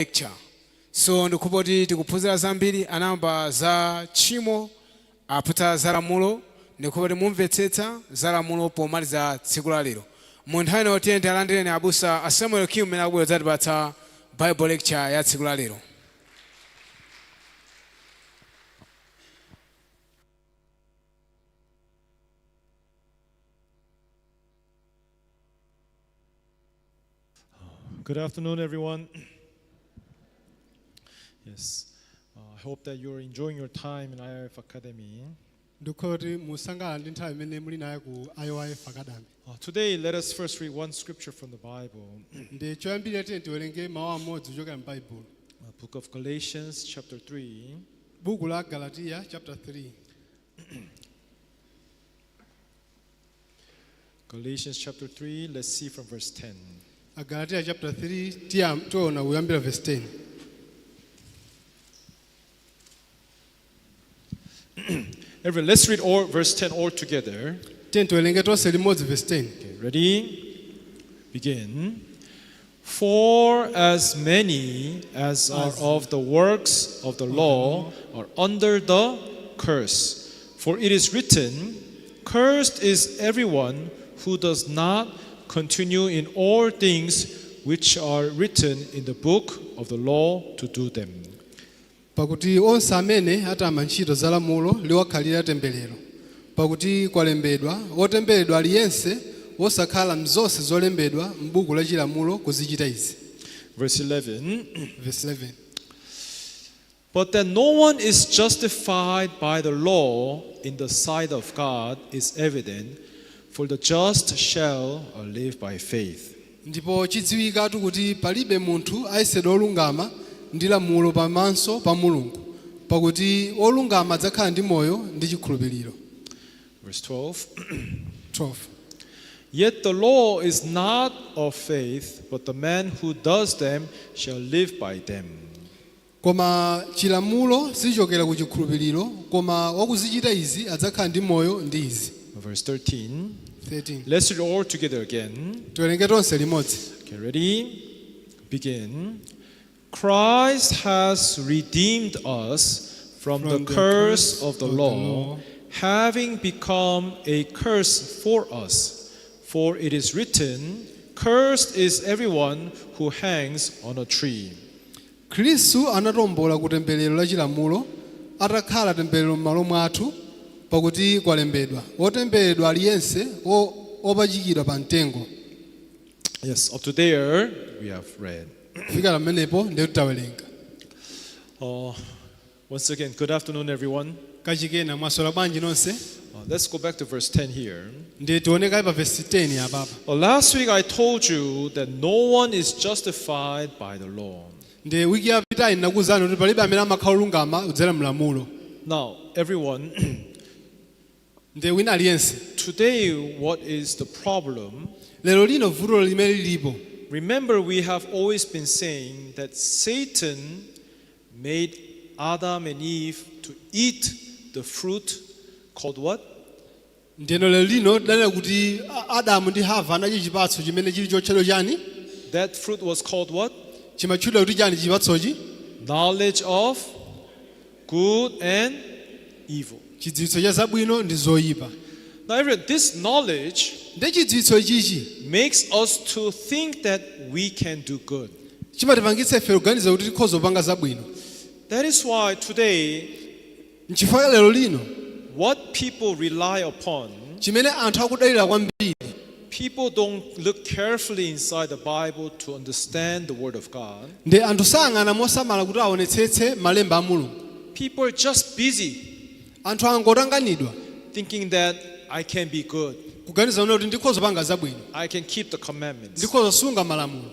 Lecture. So ndikupoti tikuphunzira zambiri, anayamba za tchimo, aphunzira za lamulo. Ndikupoti mumvetsetsa za lamulo pomaliza tsiku la lero. Mu nthawi ino tiye tialandireni abusa a Samuel Kim amene akubwera kudzatipatsa Bible lecture ya tsiku la lero. Good afternoon, everyone. Yes, I hope that you're enjoying your time in IYF Academy. Ndikuti musangalala ndi nthawi imene muli nayo ku IYF Academy. Today, let us first read one scripture from the Bible. Ndi choyambirira tiye tiwerenge mawu amodzi kuchokera m'Baibulo. Book of Galatians, chapter 3. Buku la Galatiya chapter 3. Galatians chapter 3, let's see from verse 10. Agalatiya chapter 3 tiya tiona kuyambira verse 10. Everyone, let's read all verse 10 all together. Tiye tiwerenge tonse limodzi verse 10. Okay, ready? Begin. For as many as are of the works of the law are under the curse. For it is written, "Cursed is everyone who does not continue in all things which are written in the book of the law to do them." Pakuti onse amene atama ntchito za lamulo liwakhalira temberero, pakuti kwalembedwa, wotembereredwa aliyense wosakhala mzonse zolembedwa m'buku la chilamulo kuzichita izi. Verse 11. Verse 11. But that no one is justified by the law in the sight of God is evident, for the just shall live by faith. Ndipo chidziwikatu kuti palibe munthu ayesedwa olungama ndi lamulo pamaso pa Mulungu, pakuti olungama adzakhala ndi moyo ndi chikhulupiriro. Verse 12. 12. Yet the law is not of faith, but the man who does them shall live by them. Koma chilamulo sichichokera ku chikhulupiriro, koma wakuzichita izi adzakhala ndi moyo ndi izi. Verse 13. 13. Let's read all together again. Tiwerenge tonse limodzi. Okay, ready? Begin. Christ has redeemed us from the curse of the law, having become a curse for us. For it is written, "Cursed is everyone who hangs on a tree." Khristu anatiwombola ku temberero la chilamulo, atakhala temberero m'malo mwathu, pakuti kwalembedwa, wotembereredwa aliyense opachikidwa pa mtengo. Yes, up to there we have read. Kufika pamenepo ndiye titawerenga. Once again, good afternoon, everyone. Kachikena mwaswera bwanji nonse? Let's go back to verse 10 here. Ndiye tionekayi pa verse 10 apapa. Last week I told you that no one is justified by the law. Ndiye wiki yapitayi ndinakuwuzani kuti palibe amene amakhala olungama kudzera mlamulo. Now, everyone, Ndiye wina aliyense, today what is the problem? Lero lino vuto limene lilipo, Remember, we have always been saying that Satan made Adam and Eve to eat the fruit called what? Ndiyeno lero lino tidanena kuti Adamu ndi Hava anadya chipatso chimene chili chotchedwa chani? That fruit was called what? Chimatchedwa kuti chani chipatsochi? Knowledge of good and evil. Chidziwitso cha zabwino ndi zoyipa. Now, everyone, this knowledge Ndi chidziwitso ichichi makes us to think that we can do good. Chimatipangitsa ife kuganiza kuti tikhoza kupanga zabwino. That is why today, Nchifukwa lero lino, what people rely upon, chimene anthu akudalira kwambiri, people don't look carefully inside the Bible to understand the Word of God. Ndi anthu sayang'ana mosamala kuti aonetsetse malemba a Mulungu. People are just busy Anthu angotanganidwa thinking that I can be good, kuganiza kuti ndikhoza kupanga zabwino, I can keep the commandments. Ndikhoza kusunga malamulo.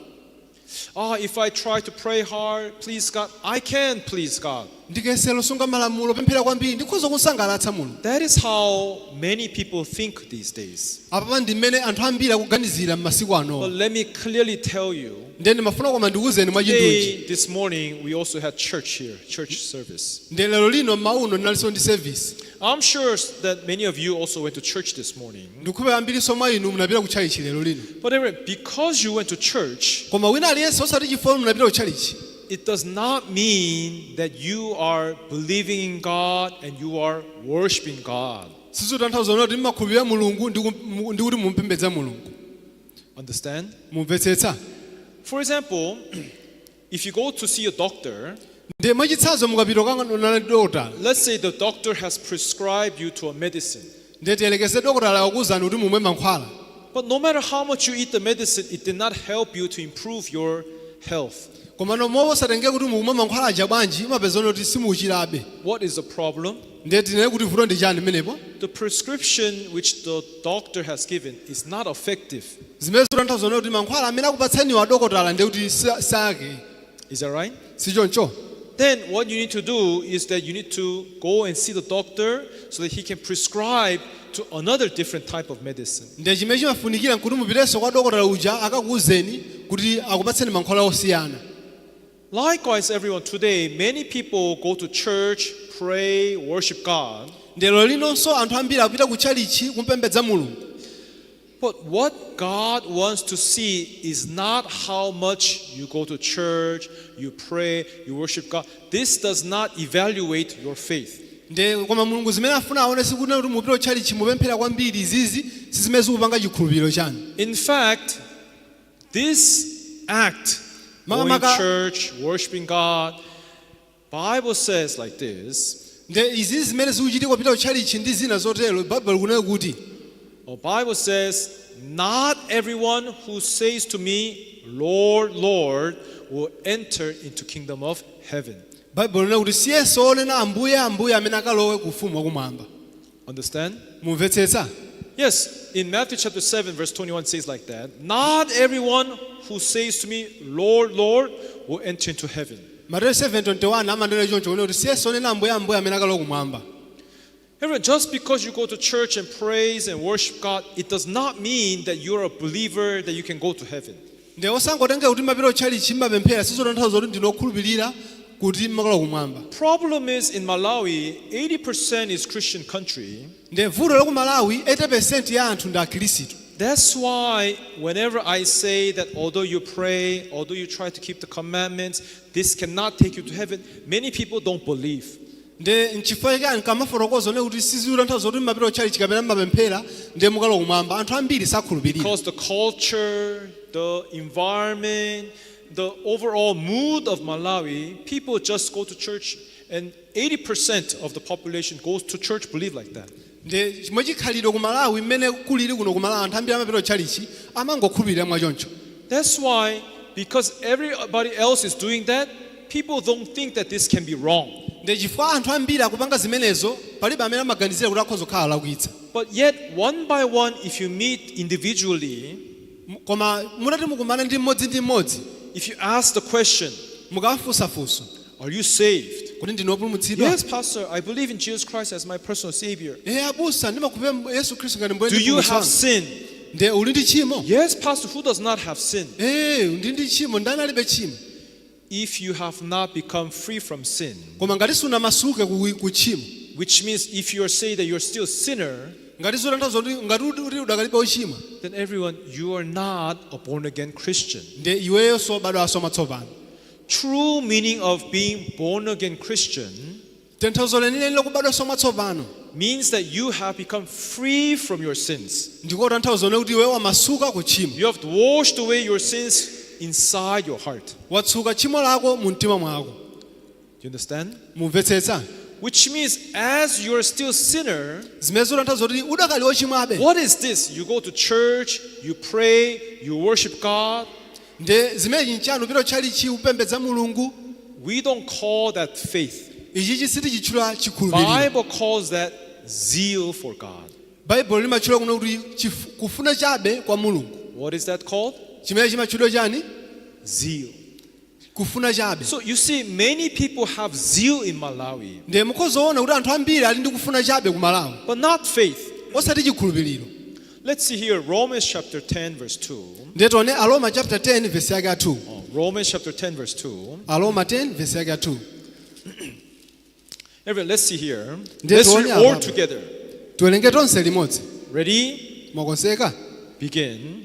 Ah, if I try to pray hard, please God, I can please God. Ndikayesera kusunga malamulo, pemphera kwambiri, ndikhoza kusangalatsa Mulungu. That is how many people think these days. Apapa ndi mmene anthu ambiri akuganizira m'masiku anowa. But let me clearly tell you, Ndiye ndimafuna koma ndikuwuzeni mwachindunji, today, this morning, we also had church here, church service. Ndiye lero lino mmawa ndinalinso ndi service. I'm sure that many of you also went to church this morning. Ndikukhulupirira ambiriso mwa inu munapita ku tchalitchi lero lino. But anyway, because you went to church, Koma wina aliyense osati chifukwa munapita ku tchalitchi, It does not mean that you are believing in God and you are worshiping God. Sizotanthauza kuti mmakhulupirira Mulungu ndi kuti mumpembedza Mulungu. Understand? Mumvetsetsa? For example, if you go to see a doctor, Ndiye mwachitsanzo mukapita kukaonana ndi dokotala, let's say the doctor has prescribed you to a medicine. Ndiye tiyelekeze dokotala wakuwuzani kuti mumwe mankhwala. But no matter how much you eat the medicine, it did not help you to improve your health. Komano mosatengera kuti mukumwa mankhwala aja bwanji imapeza kuti simuchirabe. What is the problem? Ndiye tinene kuti vuto ndi chani menepo? The prescription which the doctor has given is not effective. Zimene zotanthauza kuti mankhwala amene akupatsaniwa adokotala ndiye kuti sake. Is that right? Sichoncho? Then what you need to do is that you need to go and see the doctor so that he can prescribe to another different type of medicine. Ndiye chimene chimafunikira nkuti mupitenso kwa dokotala uja akakuwuzeni kuti akupatseni mankhwala osiyana. Likewise, everyone, today many people go to church, pray, worship God. Ndiye lero linonso anthu ambiri akupita ku tchalitchi kumpembedza Mulungu. But what God wants to see is not how much you go to church, you pray, you worship God. This does not evaluate your faith. Ndiye koma Mulungu zimene afuna aone sikuti kuti mupita ku tchalitchi mupemphera kwambiri, izizi sizimene zikupanga chikhulupiriro chanu. In fact, this act, going to church, worshiping God, Bible says like this. Ndiye izizi zimene zikuchitika kupita ku tchalitchi ndi zina zotero, Baibulo likunena kuti, The Bible says, "Not everyone who says to me, 'Lord, Lord,' will enter into kingdom of heaven." Baibulo linena kuti si yense onena Ambuye, Ambuye amene akalowe ku ufumu wakumwamba. Understand? Mumvetsetsa? Yes, in Matthew chapter 7, verse 21 says like that. "Not everyone who says to me, 'Lord, Lord,' will enter into heaven." Mateyu 7:21 amanena choncho kunena kuti si yense onena Ambuye, Ambuye amene akalowe kumwamba. Everyone, just because you go to church and praise and worship God, it does not mean that you're a believer, that you can go to heaven. Ndiye osangotengera kuti mapita kutchalitchi mmapemphera sizotanthauza kuti ndinu okhulupirira kuti mmakalowa kumwamba. Problem is in Malawi, 80% is Christian country. Ndiye vuto la ku Malawi 80% ya anthu ndi akhristu. That's why whenever I say that although you pray, although you try to keep the commandments, this cannot take you to heaven, many people don't believe. Ndiye nchifukwa chake nkamafotokoza one kuti sizitanthauza kuti mmapita kutchalitchi kapena mmapemphera ndiye mukalowa kumwamba, anthu ambiri sakhulupirira. Because the culture, the environment, the overall mood of Malawi, people just go to church and 80% of the population goes to church, believe like that. Ndiye chimwe chikhalidwe ku Malawi mmene kulili kuno ku Malawi anthu ambiri amapita kutchalitchi amangokhulupirira mwachoncho. That's why, because everybody else is doing that, people don't think that this can be wrong. Ndiye chifukwa anthu ambiri akupanga zimenezo palibe amene amaganizira kuti akhoza kukhala alakwitsa. But yet, one by one, if you meet individually, Koma mutati mukumane ndi mmodzi ndi mmodzi, if you ask the question, mukawafunsafunso, "Are you saved?" kuti ndinu opulumutsidwa? "Yes, Pastor, I believe in Jesus Christ as my personal Savior." Eh abusa, ndimakhulupirira Yesu Khristu ngati mbuye "Do ndi you mpulumutsi have wanga. sin?" Ndiye uli ndi tchimo? "Yes, Pastor, who does not have sin?" Eh, ndi ndi tchimo, ndani alibe tchimo? If you have not become free from sin, Koma ngati sunamasuke ku tchimo, which means if you are saying that you're still a sinner, ngati zotanthauza kuti ngati uli udakalibe ochimwa, then everyone, you are not a born again Christian. Ndiye iweyo sobadwanso mwatsopano. True meaning of being born again Christian Tanthauzo lenileni lokubadwanso mwatsopano means that you have become free from your sins. Ndiko tanthauzo kuti iweyo wamasuka ku tchimo. You have washed away your sins inside your heart. Watsuka tchimo lako mu mtima mwako. Do you understand? Mumvetsetsa? Which means as you're still sinner, Zimene zotanthauza kuti udakali wochimwabe, what is this? You go to church, you pray, you worship God. Nde zimene nchanu upita kutchalitchi upembedza Mulungu. We don't call that faith. Ichichi sitichitchula chikhulupiriro. Bible calls that zeal for God. Baibulo limatchula kuno kuti kufuna chabe kwa Mulungu. What is that called? Chimene chimatchulidwa chani? Zeal. Kufuna chabe. So you see, many people have zeal in Malawi, Ndiye mukhozaona kuti anthu ambiri ali ndi kufuna chabe ku Malawi, but not faith. Osati chikhulupiriro. Let's see here Romans chapter 10, verse 2. Ndiye tione Aroma chapter 10 verse yake ya 2. Oh, Romans chapter 10, verse 2. Aroma 10 verse yake ya 2. Everyone, let's see here. Ndiye Let's read tione all apa. together. Tiwerenge tonse limodzi. Ready? Mwakonzeka? Begin.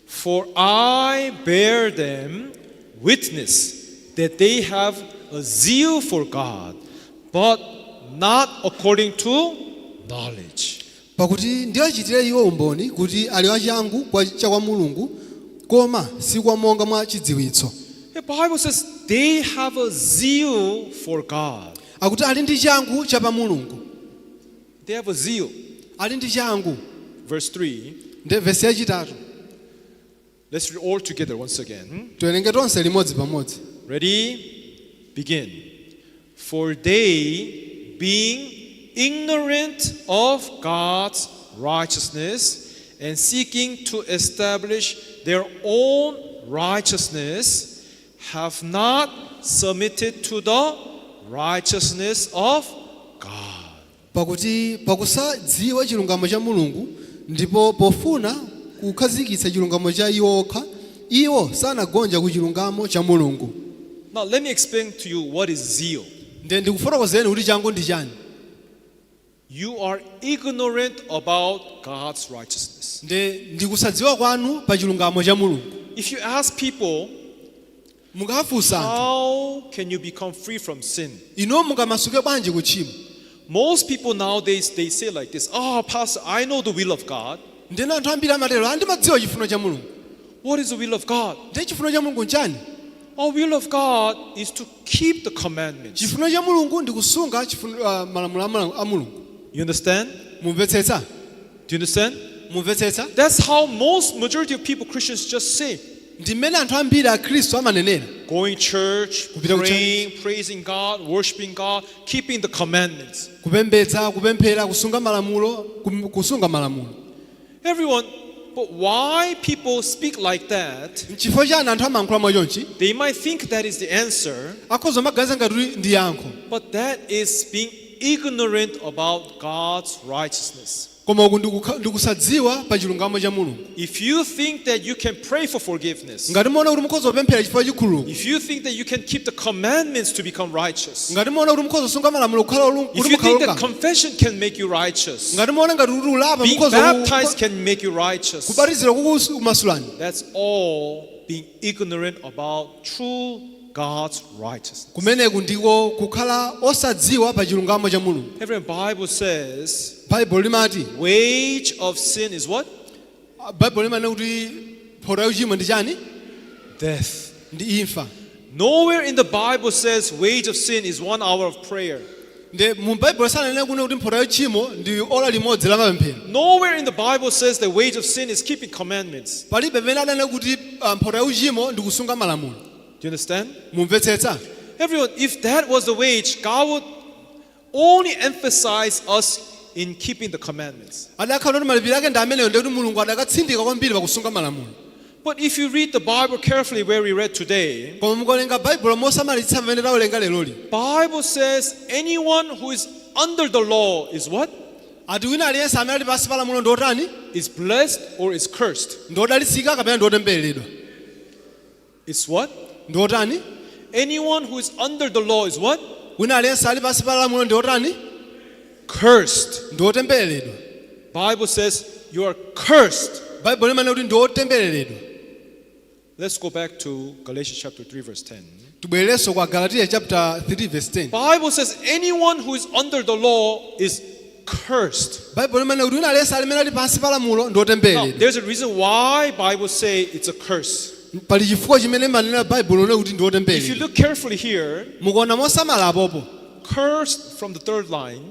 "For I bear them witness that they have a zeal for God, but not according to knowledge. Pakuti ndiwachitire iwo umboni kuti ali achangu kwa cha kwa Mulungu, koma si kwa monga mwa chidziwitso. The Bible says they have a zeal for God. Akuti ali ndi changu cha pa Mulungu. They have a zeal. Ali ndi changu. Verse 3. Ndi vesi yachitatu. Let's read all together once again. Tiwerenge tonse limodzi pamodzi. Ready? Begin. For they, being ignorant of God's righteousness and seeking to establish their own righteousness, have not submitted to the righteousness of God. Pakuti pakusadziwa chilungamo cha Mulungu, ndipo pofuna kukhazikitsa chilungamo cha iwo okha, iwo sanagonja ku chilungamo cha Mulungu. Now, let me explain to you what is zeal. Ndiye ndikufotokozereni kuti changu ndi chani. You are ignorant about God's righteousness. Ndiye ndikusadziwa kwanu pa chilungamo cha Mulungu. If you ask people, Mukafunsa anthu, how can you become free from sin? Inuwo mungamasuke bwanji ku tchimo? Most people nowadays, they say like this: "Oh, Pastor, I know the will of God." Ndeno anthu ambiri amatero, andimadziwa chifuno cha Mulungu. What is the will of God? Ndiye chifuno cha Mulungu nchani? Our will of God is to keep the commandments. Chifuno cha Mulungu ndi kusunga malamulo a Mulungu. You understand? Mumvetsetsa? Do you understand? Mumvetsetsa? That's how most majority of people, Christians, just say. Ndi mmene anthu ambiri akhristu amanenera. Going church, Kupita ku praying, praising God, worshiping God, keeping the commandments. Kupembedza, kupemphera, kusunga malamulo, kusunga malamulo. Everyone, but why people speak like that? Nchifukwa chani anthu amayankhula mwachonchi? They might think that is the answer, Akhoza maganiza ngati kuti ndi yankho, but that is being ignorant about God's righteousness. Koma uku ndikusadziwa pa chilungamo cha Mulungu. If you think that you can pray for forgiveness, Ngati muona kuti mukhoza kupemphera chifukwa chikhululuko, if you think that you can keep the commandments to become righteous, ngati muona kuti mukhoza kusunga malamulo kukhala if kuti you mukhale think that olungama, confession can make you righteous, ngati muona ngati kuti ulapa being mukhoza baptized can make you righteous, kubatizidwa kukumasulani, that's all being ignorant about true God's righteousness. Kumeneku ndiko kukhala osadziwa pa chilungamo cha Mulungu. Everyone, Bible says, Baibulo limati, wage of sin is what? Baibulo limanena kuti mphotho ya uchimo ndi chani? Death. Ndi imfa. Nowhere in the Bible says wage of sin is 1 hour of prayer. Ndi mu Baibulo sananene kuno kuti mphotho ya uchimo ndi ola limodzi la mapemphero. Nowhere in the Bible says the wage of sin is keeping commandments. Palibe pamene adanena kuti mphotho ya uchimo ndi kusunga malamulo. Do you understand? Mumvetsetsa? Everyone, if that was the wage, God would only emphasize us in keeping the commandments. Adakhala kuti malipiro ake ndi ameneyo, ndi kuti Mulungu adakatsindika kwambiri pakusunga malamulo. But if you read the Bible carefully where we read today, Koma mukawerenga Baibulo mosamalitsa pamene tawerenga leroli, Bible says anyone who is under the law is what? Ati wina aliyense amene ali pansi pa lamulo ndi otani? Is blessed or is cursed? Ndi odalitsika kapena ndi otembereredwa? It's what? Ndi otani? Anyone who is under the law is what? Wina aliyense ali pansi pa lamulo ndi otani? Cursed. Ndi otembereredwa. Bible says you are cursed. Baibulo limanena kuti ndi otembereredwa. Let's go back to Galatians chapter 3 verse 10. Tibwererenso kwa Galatiya chapter 3 verse 10. Bible says anyone who is under the law is cursed. Baibulo limanena kuti wina aliyense amene ali pansi pa lamulo ndi Now, otembereredwa. there's a reason why Bible say it's a curse. Pali chifukwa chimene manena Baibulo lone kuti ndi If you otembereredwa. look carefully here, Mukuona mosamala apopo, cursed from the third line,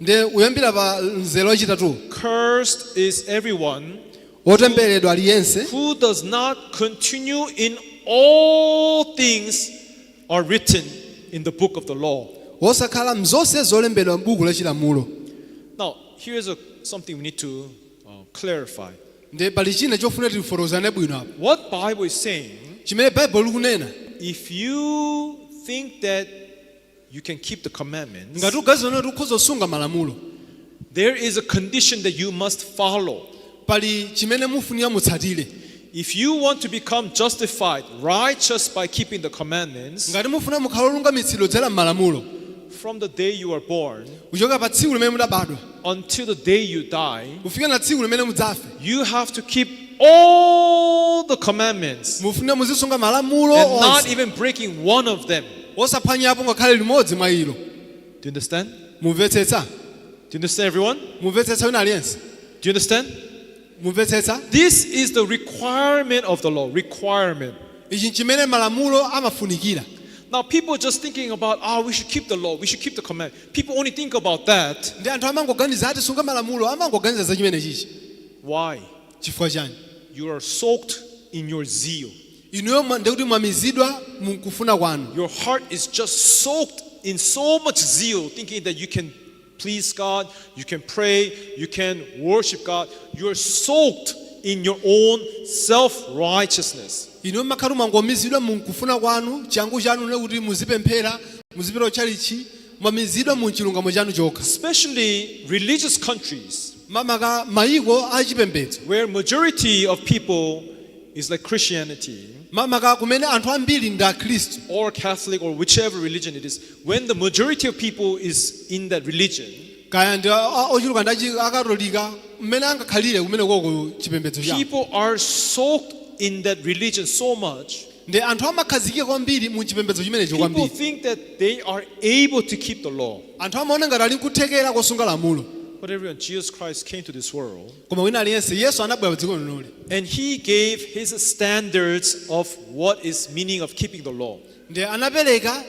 ndi kuyambira pa mzere wachitatu, cursed is everyone wotembereredwa aliyense who does not continue in all things are written in the book of the law. Wosakhala mzonse zolembedwa m'buku lachilamulo. Now, here's something we need to clarify. Ndi pali china chofuna tifotokozane bwino apo. What Bible is saying, Chimene Baibulo likunena, if you think that you can keep the commandments, ngati uganiza kuti ukhoza kusunga malamulo, there is a condition that you must follow. Pali chimene mufunika mutsatire. If you want to become justified, righteous by keeping the commandments, Ngati mufuna mukhale olungamitsidwa kudzera m'malamulo, from the day you are born kuchoka pa tsiku limene mudabadwa until the day you die, kufika na tsiku limene mudzafe, you have to keep all the commandments Mufuna muzisunga malamulo and not onse, even breaking one of them. osaphwanyapo ngakhale limodzi mwa ilo. Do you understand? Mumvetsetsa? Do you understand, everyone? Mumvetsetsa wina aliyense? Do you understand? Mumvetsetsa? This is the requirement of the law. Requirement. Ichi nchimene malamulo amafunikira. Now, people just thinking about, oh, we should keep the law, we should keep the command. People only think about that. Ndi anthu amangoganiza ati sunga malamulo, amangoganiza za chimene chichi. Why? Chifukwa chani? You are soaked in your zeal. Inuyo ndikuti mwamizidwa mukufuna kwanu. Your heart is just soaked in so much zeal, thinking that you can please God, you can pray, you can worship God. You're soaked in your own self righteousness. Inuyo makhala mwangomizidwa mukufuna kwanu, changu chanu ne kuti muzipemphera, muzipita kutchalichi, mwamizidwa mu chilungamo chanu chokha. Especially religious countries Mamaka mayiko achipembedzo, where majority of people is like Christianity mamaka kumene anthu ambiri ndi akhristu or Catholic or whichever religion it is. When the majority of people is in that religion, kaya ndi ochuluka ndi akatolika, mmene angakhalire kumene koko chipembedzo chawo, people are soaked in that religion so much. Ndi anthu amakhazikika kwambiri mu chipembedzo chimenecho People kwambiri. think that they are able to keep the law. Anthu amaona ngati ali nkuthekera kosunga lamulo. But everyone, Jesus Christ came to this world Koma wina aliyense, Yesu anabwera pa dziko linoli and he gave his standards of what is meaning of keeping the law. Ndi anapereka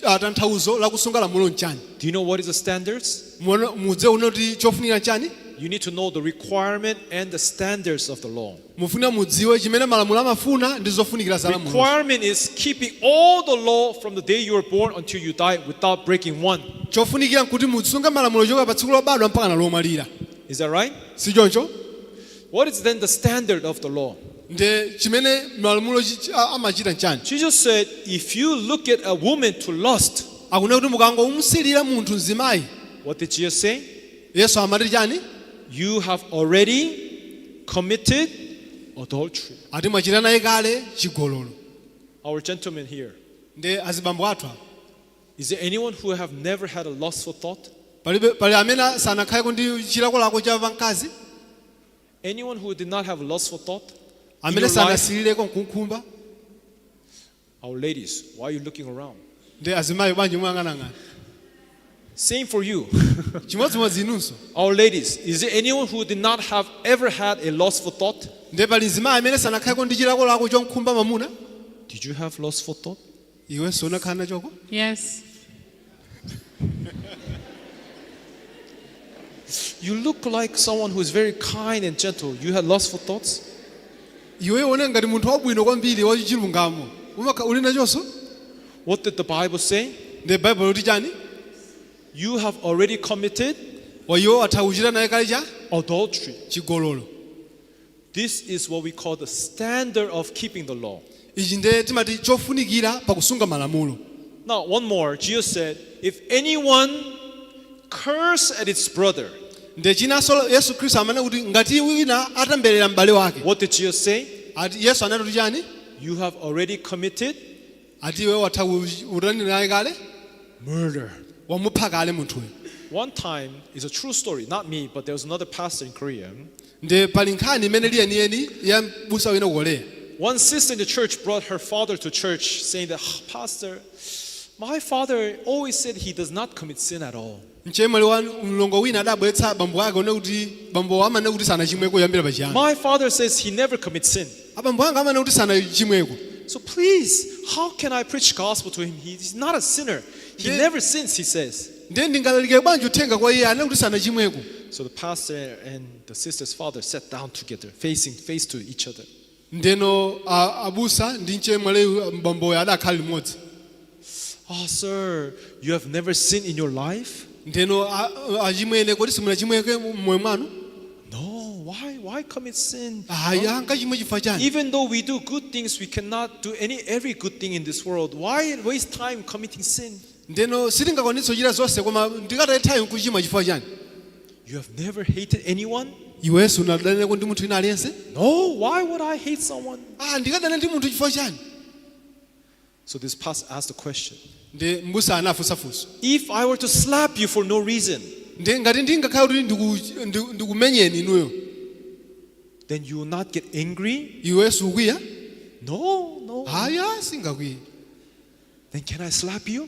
tanthauzo la kusunga lamulo nchani. Do you know what is the standards? Mudziwe kuti chofunikira nchani. You need to know the requirement and the standards of the law. Mufuna mudziwe chimene malamulo amafuna ndi zofunikira za lamulo. Requirement is keeping all the law from the day you were born until you die without breaking one. Chofunikira nkuti musunge malamulo choka pa tsiku lobadwa mpaka na lomwalira. Is that right? Si choncho? What is then the standard of the law? Ndi chimene malamulo amachita nchani? Jesus said, if you look at a woman to lust, Akunena kuti mukangomusilira munthu mzimayi, what did Jesus say? Yesu amati chani? You have already committed adultery. Ati mwachita naye kale chigololo. Our gentlemen here, Ndi azibambo athu apa, is there anyone who have never had a lustful thought? Palibe pali amene sanakhaleko ndi chilakolako cha pamkazi? Anyone who did not have a lustful thought? In Amene your life? sanasilireko nkunkhumba? Our ladies, why are you looking around? Ndi azimayi, bwanji muyang'anang'ana? Same for you. Chimodzimodzi inunso. Our ladies, is there anyone who did not have ever had a lustful thought? Ndi pali mzimayi amene sanakhaleko ndi chilakolako chonkhumba mamuna? Did you have lustful thought? Iwenso unakhala nachoko? Yes. You look like someone who is very kind and gentle. You had lustful thoughts? Iwe une ngati munthu wabwino kwambiri wachilungamo, uli nachonso? What did the Bible say? Ndi Baibulo kuti chani? You have already committed Iwo atha kuchita naye kale cha adultery. chigololo. This is what we call the standard of keeping the law. Ichi ndiye timati chofunikira pakusunga malamulo. Now, one more. Jesus said, if anyone curse at its brother, Ndiye chinanso, Yesu Khristu amene kuti ngati wina atemberera m'bale wake, what did Jesus say? Ati Yesu anati kuti chani? You have already committed Ati iwe watha utani naye kale? Murder. Wamupha kale munthuyo. One time, it's a true story, not me, but there was another pastor in Korea. Ndiye pali nkhani imene liyeniyeni ya m'busa wina ku Korea. One sister in the church brought her father to church saying that, "Ah, Pastor, my father always said he does not commit sin at all." Mchemwali wa mlongo wina adabweretsa bambo ake one kuti bambo amane kuti sanachimweko kuyambira pachiyambi. "My father says he never commits sin. Abambo anga amane kuti sanachimweko. So please, how can I preach gospel to him? He's not a sinner. He never sins, he says." Ndiye ndingalalike bwanji uthenga kwa iye ane kuti sanachimweko? So the pastor and the sister's father sat down together, facing face to each other. Ndeno abusa ndi mchemwali bamboyo adakhala limodzi. "Oh, sir, you have never sinned in your life?" Ndeno achimwene, kodi simunachimweke mmoyo mwanu? "No, why? Why commit sin? Ayi, angachimwe chifukwa chani? Even though we do good things, we cannot do any every good thing in this world. Why waste time committing sin?" Ndeno sitingakwanitse kuchita zonse, koma ndikataye nthawi nkuchimwa chifukwa chani? "You have never hated anyone?" Iwenso unadaneko ndi munthu wina aliyense? "No, why would I hate someone?" Ah, ndikadana ndi munthu chifukwa chani? So this pastor asked the question. Ndi mbusa anafunsafunso. "If I were to slap you for no reason, Ndi ngati ndingakhala kuti ndikumenyeni inuyo, Then you will not get angry? Iwe sukwiya? No. Haya, singakwiye. Then can I slap you?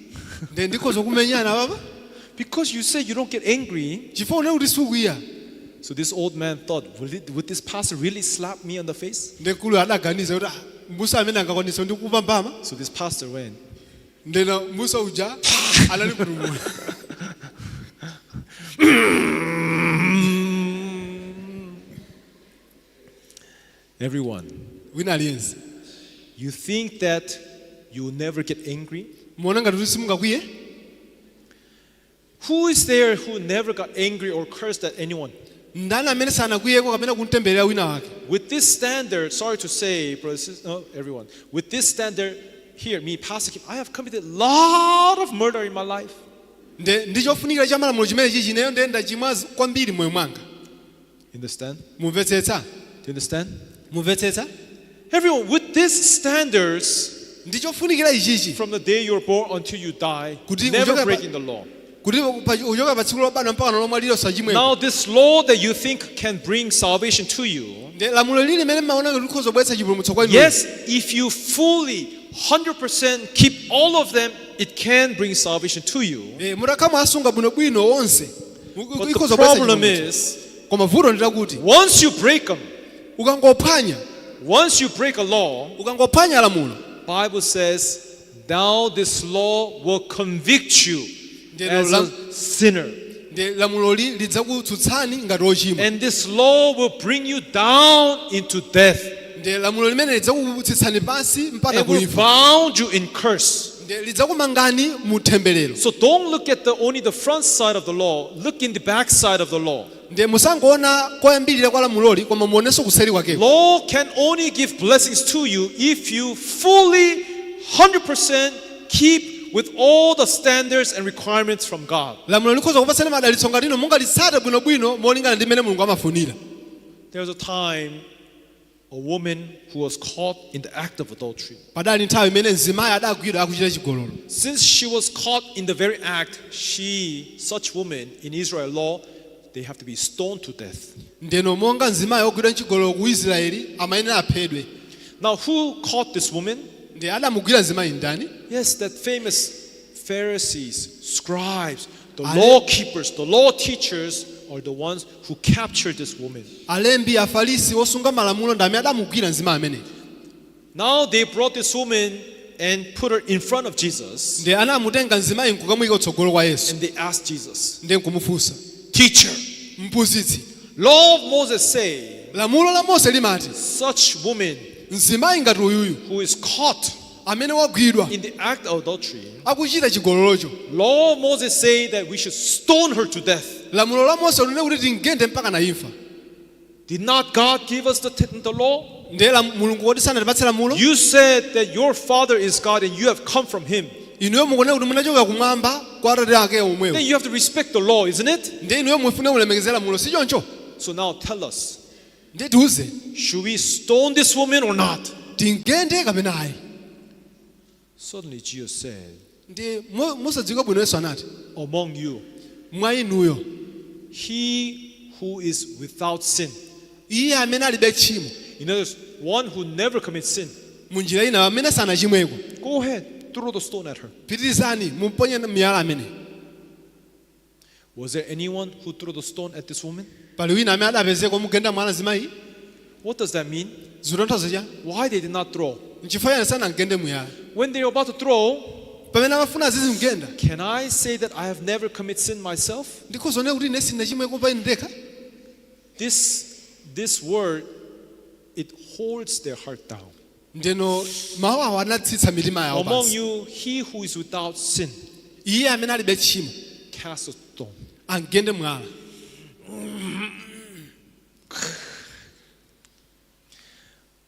Nde ndikhoza kumenyana baba? Because you say you don't get angry. Chifukwa une kuti sukwiya. So this old man thought, would this pastor really slap me on the face? Nde mkulu adaganiza kuti, "Ah, mbusa amene angakwanisa ndikupa mbama?" So this pastor went, Ndena mbusa uja anali kutumula. Everyone, Wina aliyense, you think that you will never get angry? muona ngati kuti simungakwiye? Who is there who never got angry or cursed at anyone? Ndani amene sanakwiyeko kapena kumtemberera wina wake? With this standard, sorry to say, brothers, sisters, no, everyone, with this standard here, me, Pastor Kim, I have committed a lot of murder in my life. Nde ndi chofunikira cha malamulo chimene chichi, ineyo ndiye ndachimwa kwambiri moyo mwanga. You understand? Mumvetsetsa? Do you understand? Mumvetsetsa? Everyone, with these standards, Ndi chofunikira ichichi, from the day you're born until you die, Kuti never uchoka pa- breaking the law. Kuti uchoka pa tsiku lobadwa mpaka lomwalira usachimweko. Now, this law that you think can bring salvation to you, Nde lamulo lili limene mmaona ngati likhoza kubweretsa chipulumutso kwa inu, yes, if you fully 100% keep all of them, it can bring salvation to you. Eh, mutakhala mwasunga bwinobwino onse, But the ikhoza kubweretsa problem chipulumutso. is, Koma vuto ndi lakuti, once you break them, ukangophwanya, once you break a law, ukangophwanya lamulo, Bible says, now this law will convict you Ndeno as a sinner. Ndi lamuloli lidzakutsutsani ngati ochimwa. And this law will bring you down into death. Ndi lamulo limene lidzakutsitsani pansi mpaka It will kuimfa. bound you in curse. Ndi lidzakumangani mu temberero. So don't look at only the front side of the law. Look in the back side of the law. Ndi musangoona koyambirira kwa lamuloli, koma muonenso kuseri kwakeko. Law can only give blessings to you if you fully 100% keep with all the standards and requirements from God. Lamulo likhoza kupatsani madalitso ngati inu mungalitsate bwinobwino molingana ndi mmene Mulungu amafunira. There was a time a woman who was caught in the act of adultery. Padali nthawi imene mzimayi adagwidwa akuchita chigololo. Since she was caught in the very act, she, such woman in Israel law, they have to be stoned to death. Ndeno monga mzimayi ogwidwa mchigololo ku Israeli amayenera aphedwe. Now, who caught this woman? Ndi adamugwira mzimayi ndani? Yes, that famous Pharisees, scribes, the Ale- law keepers, the law teachers are the ones who captured this woman. Alembi, Afarisi, osunga malamulo ndi amene adamugwira mzimayi ameneyi. Now they brought this woman and put her in front of Jesus, Ndi anamutenga mzimayi nkukamuyika kutsogolo kwa Yesu. and they asked Jesus, Ndi nkumufunsa, "Teacher, "Mphunzitsi, law of Moses say lamulo la Mose limati such woman mzimayi ngati uyuyu who is caught amene wagwidwa in the act of adultery, akuchita chigololocho, law of Moses say that we should stone her to death. Lamulo la Mose linena kuti timgende mpaka na imfa." Did not God give us the law? Ndiye Mulungu kodi sanatipatse lamulo? You said that your father is God and you have come from him. Inuyo mukunena kuti munachoka kumwamba kwa atate ake omwewo. Then you have to respect the law, isn't it? Ndiye inuyo mufune mulemekeze lamulo, si choncho? So now tell us, Ndiye tiuze, should we stone this woman or not? Tingende kapena ayi? Suddenly Jesus said, Ndi mosadziwika bwino Yesu anati, "Among you, mwa inuyo, he who is without sin," iye amene alibe tchimo, in other words, one who never commits sin, munjira ina amene sanachimweko, "go ahead, throw the stone at her." Pitirizani mumponye miyala amene. Was there anyone who threw the stone at this woman? Pali wina amene adapezeka omugenda mwala mzimayi? What does that mean? Zikutanthauza chani? Why they did not throw? Nchifukwa chani sanamgende miyala? When they were about to throw, Pamene amafuna azizimgenda, can I say that I have never committed sin myself? Ndikhoza kunena kuti ine sindinachimweko pa ine ndekha? This word, it holds their heart down. Ndeno mawu awo anatsitsa mitima yawo Among pansi. you, he who is without sin, Iye amene alibe tchimo, cast a stone. Amgende mwala.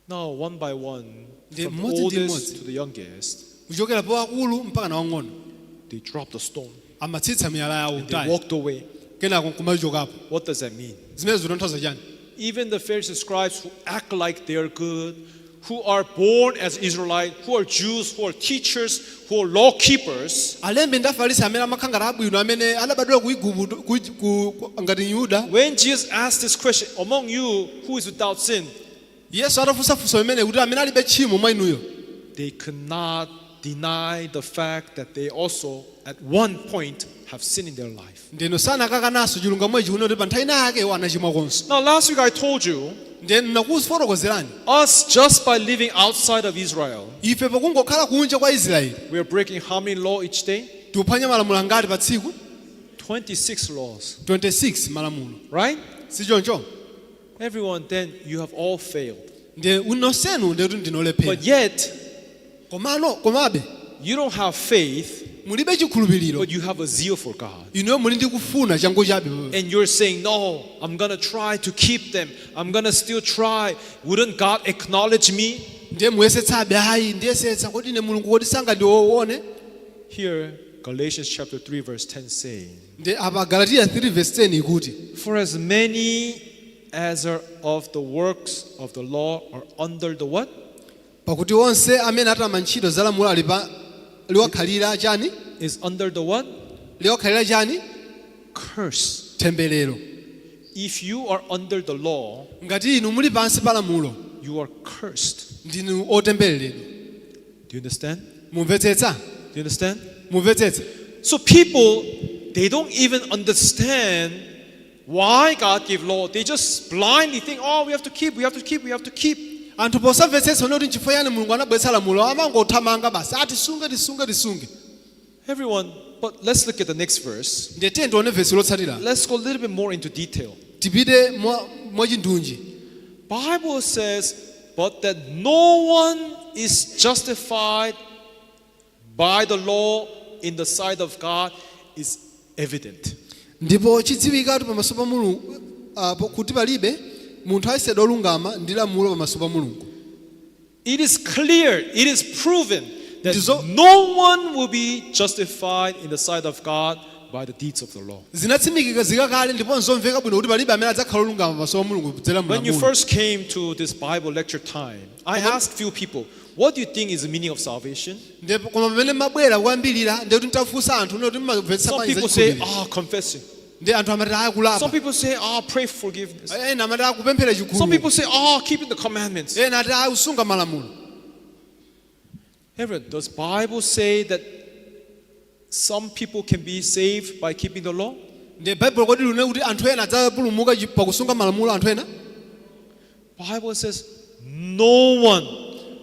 Now, one by one, Ndi from the mmodzi ndi oldest mmodzi, to the youngest, kuchokera po akulu mpaka na wang'ono, they dropped the stone. Amatsitsa miyala yawo They kutali. walked away. Kenako nkumachokapo. What does that mean? Zimene zikutanthauza chani? Even the Pharisees and scribes who act like they are good, who are born as Israelite, who are Jews, who are teachers, who are law keepers, Alembi ndi Afarisi amene amakhala ngati abwino amene adabadwira ku Igupto ngati Yuda. When Jesus asked this question, "Among you, who is without sin?" Yesu atafunsa funso limene kuti amene alibe tchimo mwa inuyo, they could not deny the fact that they also, at one point, have sin in their life. Ndeno sanakakananso chilungamo ichi kuti pa nthawi ina yake iwo anachimwa konso. Now, last week I told you, Ndiye ndinakufotokozerani, us just by living outside of Israel, ife pokungokhala kunja kwa Israeli, we are breaking how many law each day? tikuphwanya malamulo angati pa tsiku? 26 laws, 26 malamulo. Right? Si choncho? Everyone, then you have all failed. Ndiye nonsenu ndiye kuti ndinolephera. But yet, Komano komabe, you don't have faith, mulibe chikhulupiriro, but you have a zeal for God. Inuyo muli ndi kufuna changu chabe. And you're saying, "No, I'm going to try to keep them. I'm going to still try. Wouldn't God acknowledge me?" Ndiye muyesetsabe ayi ndiyesetsa kodi ine Mulungu kodi sangandione? Here, Galatians chapter 3, verse 10 saying, Ndi apa Galatiya 3 verse 10 ikuti, "For as many as are of the works of the law are under the what?" Pakuti onse amene atama ntchito za lamulo ali pa liwakhalira chani? Is under the what? Liwakhalira chani? Curse. Temberero. If you are under the law, Ngati inu muli pansi pa lamulo, you are cursed. Ndinu otembereredwa. Do you understand? Mumvetsetsa? Do you understand? Mumvetsetsa? So people, they don't even understand why God gave law. They just blindly think, "Oh, we have to keep, we have to keep, we have to keep." Anthu posamvetsetsa kuti nchifukwa chani Mulungu anabweretsa lamulo amangothamanga basi atisunge tisunge tisunge. Everyone, but let's look at the next verse. Ndiye tiye tione vesi lotsatira. Let's go a little bit more into detail. Tipite mwachindunji. Bible says, "But that no one is justified by the law in the sight of God is evident." Ndipo chidziwikatu pamaso pa Mulungu kuti palibe munthu ayesedwa olungama ndi lamulo pamaso pa Mulungu. It is clear, it is proven that no one will be justified in the sight of God by the deeds of the law. Zinatsimikizika kale ndipo nzomveka bwino kuti palibe amene adzakhala olungama pamaso pa Mulungu kudzera When you mulamulo. first came to this Bible lecture time, I asked few people, "What do you think is the meaning of salvation?" Ndipo koma pamene mabwera kuyambirira ndiye kuti ntafunsa anthu kuti mumamvetsa Some bwanji za people say, chikhulupiriro. "Ah, confessing." Ndi anthu amati akulapa. Some people say, "Ah, pray for forgiveness." Ena amati akupemphera Some chikhulupiriro. people say, "Ah, keeping the commandments." Ena ati akusunga malamulo. Everyone, does Bible say that some people can be saved by keeping the law? Ndi Baibulo kodi lunena kuti anthu ena adzapulumuka pakusunga malamulo anthu ena? Bible says no one,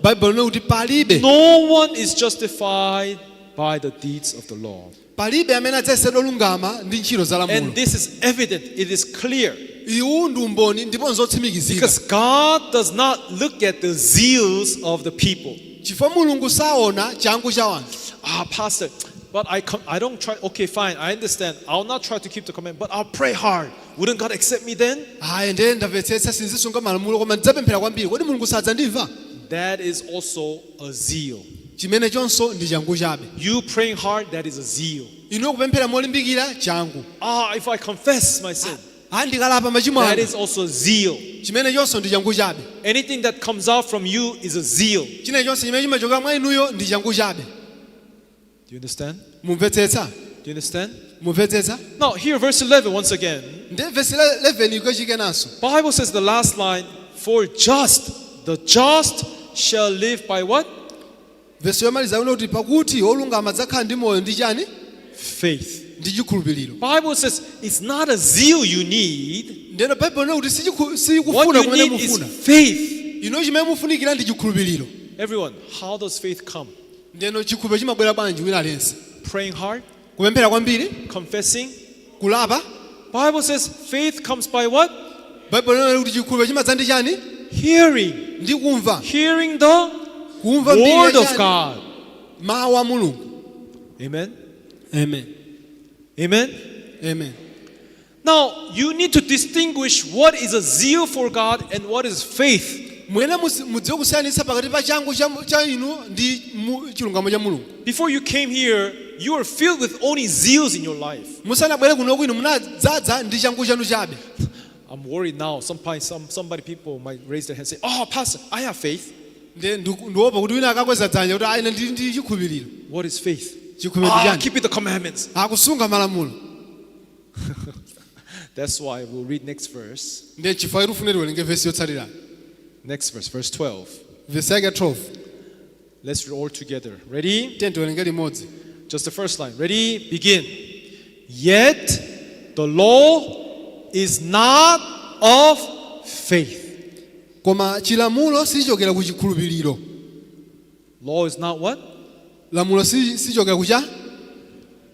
Baibulo linena kuti palibe, no one is justified by the deeds of the law. Palibe amene adzayesedwa olungama ndi ntchito za lamulo. And this is evident, it is clear. Iwu ndi umboni ndipo nzotsimikizika. Because God does not look at the zeals of the people. Chifukwa Mulungu saona changu cha wanthu. "Ah, Pastor, but I don't try. Okay, fine, I understand. I'll not try to keep the command, but I'll pray hard. Wouldn't God accept me then?" Ayi ndiye ndamvetsetsa sindisunga malamulo koma ndidzapemphera kwambiri kodi Mulungu sadzandimva? That is also a zeal. Chimene chonso ndi changu chabe. You praying hard, that is a zeal. Inuyo kupemphera molimbikira changu. "Ah, if I confess my sin," Ayi ndikalapa machimo that anga, is also zeal. Chimene chonso ndi changu chabe. Anything that comes out from you is a zeal. Chine chonse chimene chimachoka mwa inuyo ndi changu chabe. Do you understand? Mumvetsetsa? Do you understand? Mumvetsetsa? Now, here, verse 11, once again. Ndi vesi 11 ikachikenanso. Bible says the last line, "For just, the just shall live by what?" Vesi yomaliza ino kuti pakuti olungama adzakhala ndi moyo ndi chani? Faith. Ndi chikhulupiriro. Bible says it's not a zeal you need. Ndeno Baibulo lina kuti What sikufuna you kumene need is mufuna. Faith. Ino chimene mufunikira ndi chikhulupiriro. Everyone, how does faith come? Ndeno chikhulupiriro chimabwera bwanji wina aliyense? Praying hard, Kupemphera kwambiri, confessing. Kulapa. Bible says faith comes by what? Baibulo lina kuti chikhulupiriro chimadza ndi chani? Hearing. Ndi kumva. Hearing the Kumva mbiri ya word of chani? God. Mawu a Mulungu. Amen. Amen. Amen. Amen. Now, you need to distinguish what is a zeal for God and what is faith. Mwene mudziwe kusiyanitsa pakati pa changu cha inu ndi chilungamo cha Mulungu. Before you came here, you were filled with only zeals in your life. Musanabwere kuno inu munadzaza ndi changu chanu chabe. I'm worried now. Sometimes somebody people might raise their hand and say, "Oh, Pastor, I have faith." Ndiye ndiopa kuti wina akakweza dzanja kuti aine ndili ndi chikhulupiriro. What is faith? Chikhulupiriro Ah, chani? keeping the commandments. Akusunga malamulo. That's why we'll read next verse. Ndiye chifukwa tifune tiwerenge vesi yotsatira. Next verse, verse 12. Vesi yake 12. Let's read all together. Ready? Tiye tiwerenge limodzi. Just the first line. Ready? Begin. Yet the law is not of faith. Koma chilamulo sichichokera ku chikhulupiriro. Law is not what? Lamulo sichichokera kucha.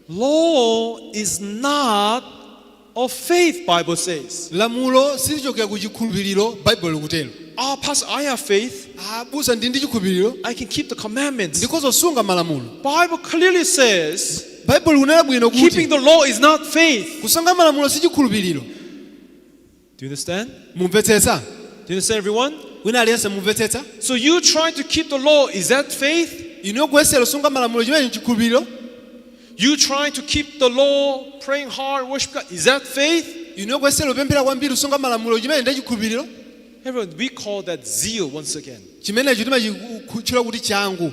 Law is not of faith, Bible says. Lamulo silichokera ku chikhulupiriro, Baibulo likutero. Ah, Pastor, I have faith. Abusa, ndi ndi chikhulupiriro. I can keep the commandments. Ndikhoza kusunga malamulo. Bible clearly says Baibulo likunena bwino keeping kuti the law is not faith. Kusunga malamulo si chikhulupiriro. Do you understand? Mumvetsetsa? Do you understand, everyone? Wina aliyense mumvetsetsa? So you trying to keep the law, is that faith? Inu kuyesera kusunga malamulo, chimene chikhulupiriro? You trying to keep the law, praying hard, worship God, is that faith? Inu kuyesera kupemphera kwambiri, kusunga malamulo, chimene ndi chikhulupiriro? Everyone, we call that zeal once again. Chimenecho timachitchula kuti changu.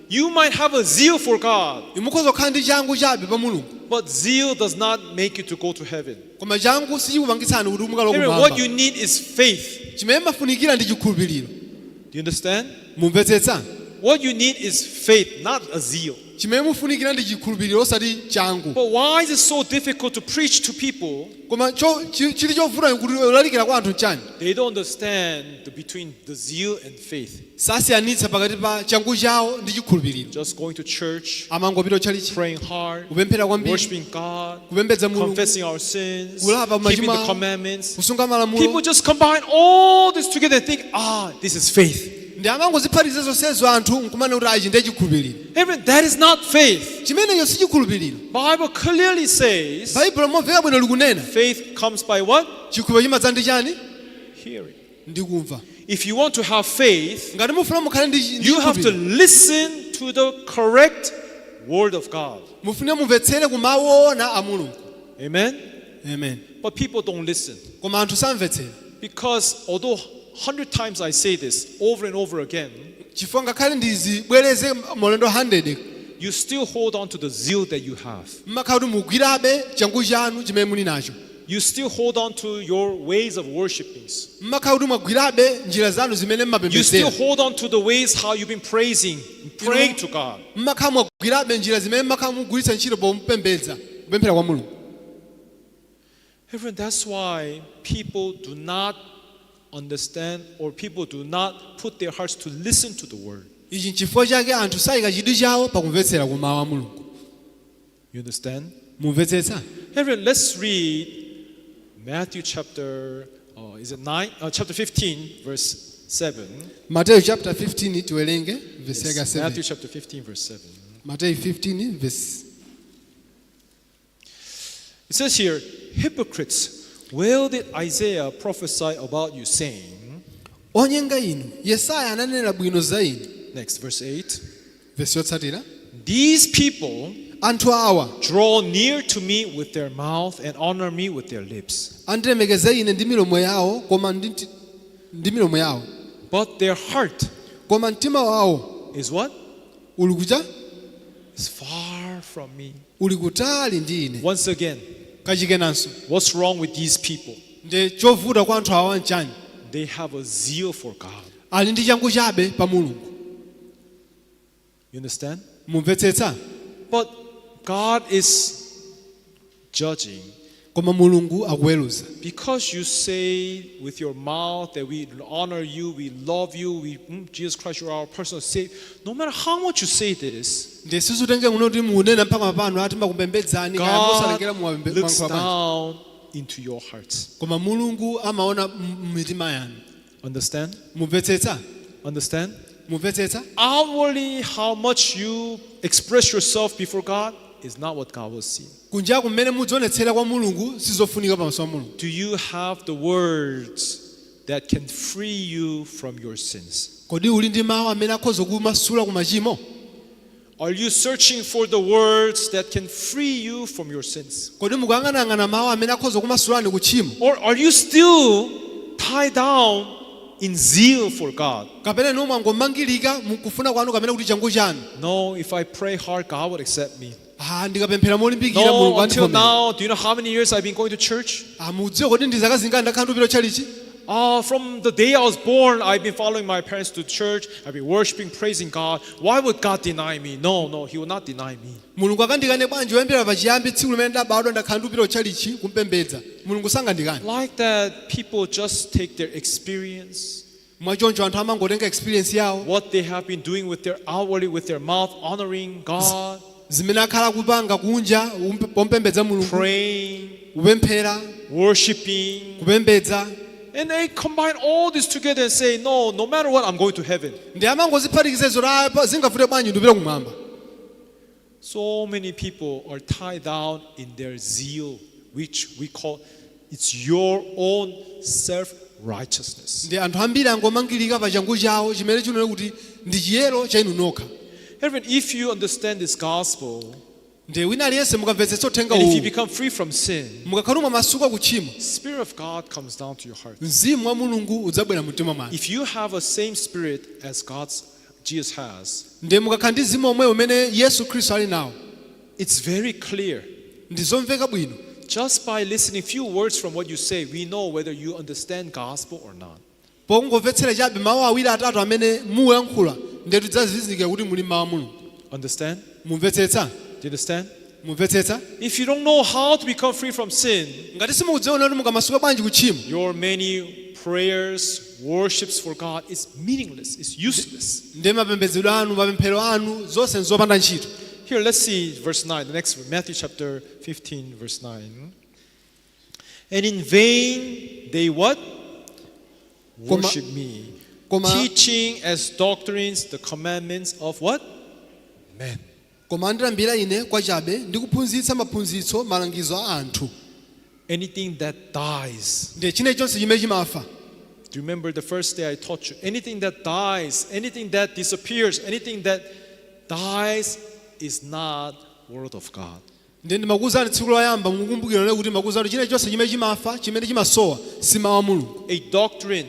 You might have a zeal for God, Mukhoza kukhala ndi changu chabe pa Mulungu, but zeal does not make you to go to heaven. Koma changu sichikupangitsani kuti mukalowe Everyone, what kumwamba. you need is faith. Chimene mafunikira ndi chikhulupiriro. Do you understand? Mumvetsetsa? What you need is faith, not a zeal. Chimene mufunikira ndi chikhulupiriro, osati changu. But why is it so difficult to preach to people? Koma chili chovuta kuti ulalikira kwa anthu nchani? They don't understand the between the zeal and faith. Sasiyanitsa pakati pa changu chawo ndi chikhulupiriro. Just going to church, Amangopita tchalichi, praying hard, kupemphera kwambiri, worshiping God, kupembedza Mulungu, confessing our sins, kulapa keeping the machimo, commandments. Kusunga malamulo. People just combine all this together and think, "Ah, this is faith." Ndi amangoziphatikiza zonsezo anthu nkumane kuti achi ndiye chikhulupiriro. Everyone, that is not faith. Chimenecho si chikhulupiriro. Bible clearly says Baibulo momveka bwino likunena faith comes by what? Chikhulupiriro chimadza ndi chani? Hearing. Ndi kumva. If you want to have faith, Ngati mufuna mukhale ndi you have to chikhulupiriro, listen to the correct word of God. Mufune mumvetsere ku mawu oona a Mulungu. Amen. Amen. But people don't listen Koma anthu samvetsera because although 100 times I say this over and over again, chifukwa ngakhale ndizibwereze maulendo 100, you still hold on to the zeal that you have. Mmakhala kuti mugwirabe changu chanu chimene muli nacho. You still hold on to your ways of worshiping. Mmakhala kuti mwagwirabe njira zanu zimene You still mmapembedzera. Hold on to the ways how you've been praising, praying to God. Mmakhala mwagwirabe njira zimene mmakhala mugwiritsa ntchito pomupembedza, kupemphera kwa Mulungu. Everyone, that's why people do not understand or people do not put their hearts to listen to the word. Ichi nchifukwa chake anthu sayika chidwi chawo pakumvetsera ku mawu a Mulungu. You understand? Mumvetsetsa? Everyone, let's read Matthew chapter, is it 9? Chapter 15, verse 7. Mateyu chapter 15, tiwerenge verse yake Yes, 7. Matthew chapter 15, verse 7. Mateyu 15 verse. It says here, "Hypocrites, well did Isaiah prophesy about you, saying," Onyenga inu, Yesaya ananena bwino za inu. Next, verse 8. Verse yotsatira. "These people Anthu awa draw near to me with their mouth and honor me with their lips, andilemekeza ine ndi milomo yawo, koma ndi milomo yawo, but their heart koma mtima wawo is what? Uli kucha? Is far from me." Uli kutali ndi ine. Once again, Kachikenanso, what's wrong with these people? Ndi chovuta kwa anthu awa nchani? They have a zeal for God. Ali ndi changu chabe pa Mulungu. You understand? Mumvetsetsa? But God is judging Koma Mulungu akuweruza. Because you say with your mouth that we honor you, we love you, Jesus Christ, you are our personal savior. No matter how much you say this, Ndi sizutenge muno kuti munena mpaka pano ati makupembedzani kaya mosalekera God looks muwankho bwanji, down into your hearts. Koma Mulungu amaona m'mitima yanu. Understand? Mumvetsetsa? Understand? Mumvetsetsa? Outwardly, how much you express yourself before God is not what God will see. Kunjaku mmene mudzionetsera kwa Mulungu sizofunika pamaso pa Mulungu. Do you have the words that can free you from your sins? Kodi uli ndi mawu amene akhoza kumasula ku machimo? Are you searching for the words that can free you from your sins? Kodi mukuyang'anayang'ana mawu amene akhoza kumasulani ku tchimo? Or are you still tied down in zeal for God. Kapena inu mwangomangirika mukufuna kwanu kapena kuti changu chanu. No, if I pray hard, God would accept me. Ah, ndikapemphera molimbikira No, Mulungu until andivomera. now, do you know how many years I've been going to church? Ah, mudziwa kuti ndi zaka zingati ndakhala ndikupita tchalichi? From the day I was born, I've been following my parents to church. I've been worshiping, praising God. Why would God deny me? No, no, He will not deny me. Mulungu akandikane bwanji? Kuyambira pachiyambi tsiku limene ndabadwa ndakhala ndikupita tchalichi kumpembedza Mulungu, sangandikane. Like that, people just take their experience, Mwachoncho anthu amangotenga experience yawo, what they have been doing with their outwardly, with their mouth, honoring God, zimene akhala kupanga kunja pompembedza Mulungu, praying, kupemphera, worshiping, kupembedza, and they combine all this together and say, "No, no matter what, I'm going to heaven." Ndi amangoziphatikiza izo "Ah, zingavute bwanji ndipita kumwamba." So many people are tied down in their zeal, which we call it's your own self righteousness. Ndi anthu ambiri angomangirika pa changu chawo chimene chinene kuti ndi chiyero cha inu nokha. Everyone, if you understand this gospel Ndi wina aliyense mukamvetsetsa uthenga and if you uwu, become free from sin, mukakhala mwamasuka ku tchimo, Spirit of God comes down to your heart. Mzimu wa Mulungu udzabwera mumtima mwanu. If you have a same spirit as God's Jesus has, Ndi mukakhala ndi mzimu omwe umene Yesu Khristu ali nawo, it's very clear. Ndi zomveka bwino. Just by listening few words from what you say, we know whether you understand gospel or not. Pongomvetsera chabe mawu awiri atatu amene muyankhula ndiye tidzazizindikira kuti muli mawu a Mulungu. Understand? Mumvetsetsa? Do you understand? Mumvetsetsa? If you don't know how to become free from sin, Ngati simukudziona kuti mungamasuka bwanji ku tchimo, your many prayers, worships for God is meaningless, it's useless. Ndiye mapembedzero anu, mapemphero anu, zonse nzopanda ntchito. Here, let's see verse 9, the next, Matthew chapter 15, verse 9. And in vain they what? Worship me, teaching as doctrines the commandments of what? Men. Koma andilambira ine kwachabe ndi kuphunzitsa maphunzitso malangizo a anthu. Anything that dies. Ndiye chilichonse chimene chimafa. Do you remember the first day I taught you? Anything that dies, anything that disappears, anything that dies is not word of God. Ndiye ndimakuwuzani tsiku loyamba, mukukumbukira kuti ndimakuwuzani chilichonse chimene chimafa, chimene chimasowa, si mawu a Mulungu. A doctrine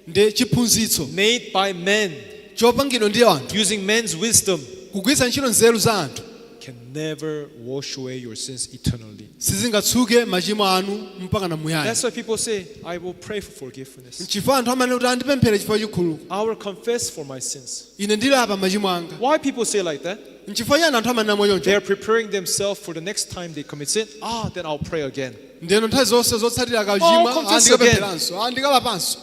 Ndiye chiphunzitso made by men chopangidwa ndi anthu using men's wisdom kugwiritsa ntchito nzeru za anthu can never wash away your sins eternally. Sizingatsuke machimo anu mpaka na muyaya. That's why people say, "I will pray for forgiveness. Chifukwa anthu amanena kuti andipemphere chifukwa chikhululuko. I will confess for my sins." Ine ndilapa machimo anga. Why people say like that? Nchifukwa chani anthu amanena They mwachoncho? are preparing themselves for the next time they commit sin. Ah, then I'll pray again. Ndeno nthawi zonse zotsatira akachimwa, Oh, confess andikapempheranso, andikalapanso.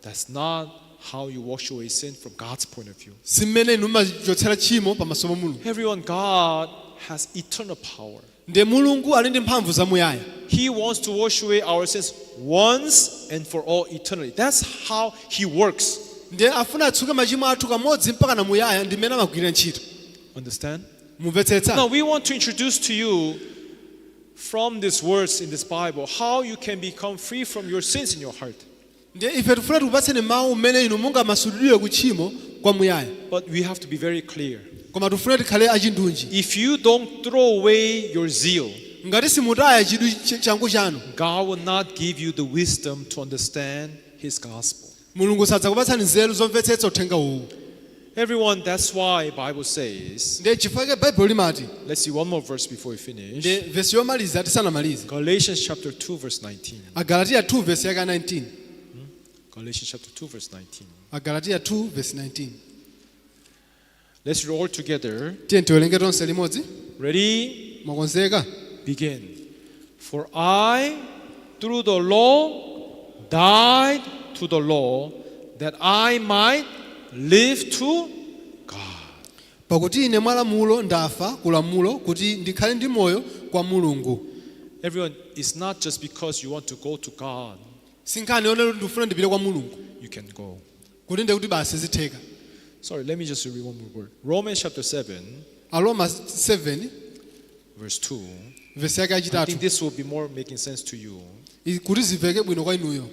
That's not how you wash away sin from God's point of view. Si mmene inu mumachotsera tchimo pamaso pa Mulungu. Everyone, God has eternal power. Ndiye Mulungu ali ndi mphamvu zamuyaya. He wants to wash away our sins once and for all eternally. That's how He works. Ndiye afuna atsuke machimo athu kamodzi mpaka na muyaya, ndi mmene amagwirira ntchito. Understand? Mumvetsetsa? Now, we want to introduce to you from these words in this Bible how you can become free from your sins in your heart. Ndiye ife tifuna tikupatseni mawu mmene inu mungamasulidwe ku tchimo kwa muyaya. But we have to be very clear. Koma tifuna tikhale achindunji. If you don't throw away your zeal, Ngati simutaya chidwi changu chanu, God will not give you the wisdom to understand His gospel. Mulungu sadzakupatsani nzeru zomvetsetsa uthenga uwu. Everyone, that's why Bible says. Ndiye chifukwa chake Baibulo limati. Let's see one more verse before we finish. Ndiye vesi yomaliza tisanamalize. Galatians chapter 2 verse 19. Agalatiya 2 vesi yaka 19. Galatians chapter 2 verse 19. Agalatiya 2 vesi 19. Let's read all together. Tiye tiwerenge tonse limodzi. Ready? Mwakonzeka? Begin. For I, through the law, died to the law, that I might live to God. Pakuti ine mwa lamulo ndafa ku lamulo kuti ndikhale ndi moyo kwa Mulungu. Everyone, it's not just because you want to go to God, Si nkhani yonena kuti ndikufuna ndipite kwa Mulungu you can go. Kuti ndiye kuti basi zitheka. Sorry, let me just read one more word. Romans chapter 7, Aroma 7 verse 2. Vesi yake I yachitatu. think this will be more making sense to you. Kuti zimveke bwino kwa inuyo.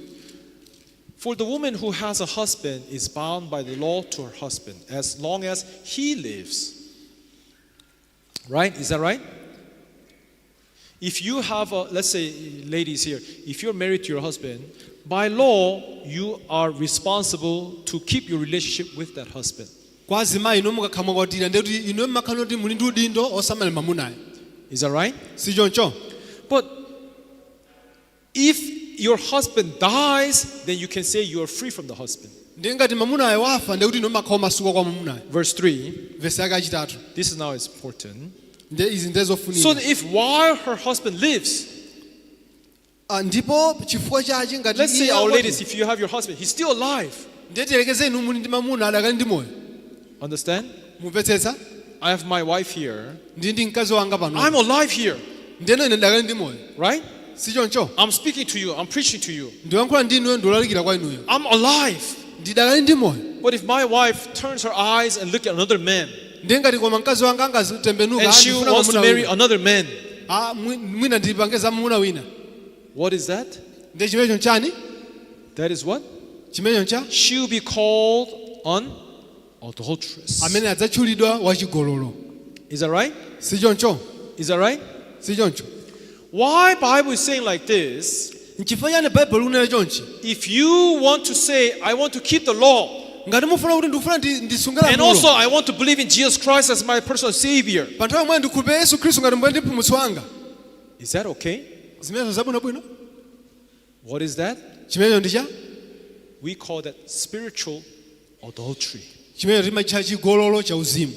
For the woman who has a husband is bound by the law to her husband as long as he lives. Right? Is that right? If you have a, let's say, ladies here, if you're married to your husband, By law, you are responsible to keep your relationship with that husband. Kwa azimayi, inu mukakhala mwakwatira, ndiye kuti inu mmakhala kuti muli ndi udindo osamala mamunayo. Is that right? Si choncho? But if your husband dies, then you can say you are free from the husband. Ndiye ngati mamunayo wafa, ndiye kuti inu mmakhala omasuka kwa mamunayo. Verse 3, Vesi yake achitatu. This is now is important. Ndiye izi ndiye zofunika. So that if while her husband lives, Ah, ndipo chifukwa chache ngati let's say iye our akwatira- ladies, if you have your husband, he's still alive. Ndiye tiyerekeze inu muli ndi mamuna adakali ndi moyo. Understand? Mumvetsetsa? I have my wife here. Ndi mkazi wanga pano. I'm alive here, Ndiyeno ine ndakali ndi moyo. Right? Si choncho? I'm speaking to you. I'm preaching to you. Ndiyankhula ndi inuyo, ndilalikira kwa inuyo. I'm alive. Ndidakali ndi moyo. But if my wife turns her eyes and look at another man, Ndiye ngati koma mkazi wanga angazitembenuka and she andifuna wants to mwamuna marry wina. another man, Ah, mwina ndipange za mwamuna wina. What is that? Ndiye chimenecho nchani? That is what? Chimenecho ncha? She'll be called an adulteress. Amene adzatchulidwa wachigololo. Is that right? Si choncho? Is that right? Si choncho? Why Bible is saying like this? Nchifukwa chani Baibulo likunena chonchi? If you want to say, "I want to keep the law, Ngati mufuna kuti ndikufuna ndisunge and also lamulo, I want to believe in Jesus Christ as my personal savior," pa nthawi yomweyo ndikhulupirira Yesu Khristu ngati mbuye ndi mpulumutsi wanga, is that okay? Zimenezo zabwinobwino? What is that? Chimenecho ndi cha? We call that spiritual adultery. Chimenecho timachitcha chigololo cha uzimu.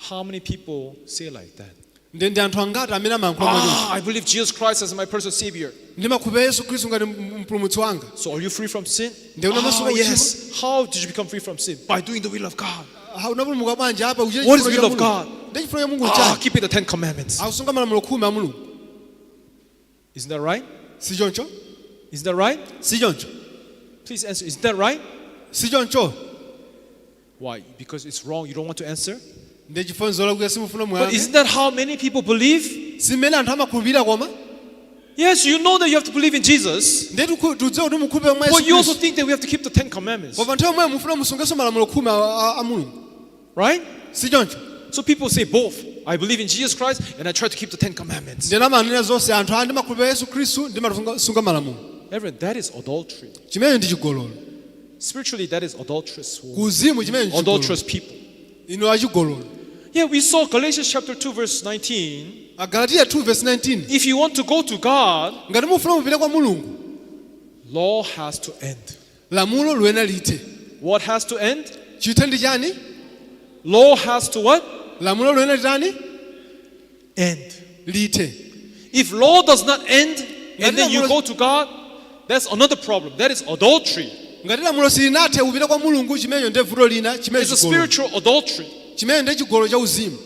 How many people say like that? Ndi anthu angati amene amayankhula mwachoncho? "Ah, I believe Jesus Christ as my personal savior." Ndimakhulupirira Yesu Khristu ngati mpulumutsi wanga. So are you free from sin? Ndiye "Ah, unamasuka yes. How did you become free from sin? By doing the will of God." Ah, unapulumuka bwanji apa? Kuchita What is chifuniro will cha of Mulungu. God? Ndi chifuniro cha Mulungu "Ah, chani? keeping the Ten Commandments." Akusunga malamulo 10 a Mulungu. Isn't that right? Si choncho? Isn't that right? Si choncho? Please answer. Isn't that right? Si choncho? Why? Because it's wrong. You don't want to answer? Ndi chifukwa nzolakwika, simufuna But muyankhe. isn't that how many people believe? Si mmene anthu amakhulupirira koma? Yes, you know that you have to believe in Jesus. Ndi tikudziwa kuti mukhulupirira mwa But Yesu you also Khristu. think that we have to keep the Ten Commandments. Koma nthawi yomweyo mufuna musungenso malamulo 10 a Mulungu. Right? Si choncho? So people say both. "I believe in Jesus Christ and I try to keep the Ten Commandments." Ndiye amanena zonse anthu a ndimakhulupirira Yesu Khristu, ndimasunga malamulo. Everyone, that is adultery. Chimene ndi chigololo. Spiritually, that is adulterous woman. Kuuzimu chimene ndi chigololo. Adulterous people. Inu achigololo. Yeah, we saw Galatians chapter 2, verse 19. Agalatiya 2 verse 19. If you want to go to God, Ngati mufuna mupite kwa Mulungu, law has to end. Lamulo luyenera lithe. What has to end? Chithe ndi chani? Law has to what? Lamulo luyenera litani? End. Lithe. If law does not end and then you lamulo- go to God, that's another problem. That is adultery. Ngati lamulo silinathe kupita kwa Mulungu, chimenecho ndiye vuto lina, chimene It's a chigololo. Spiritual adultery. Chimene ndiye chigololo cha uzimu.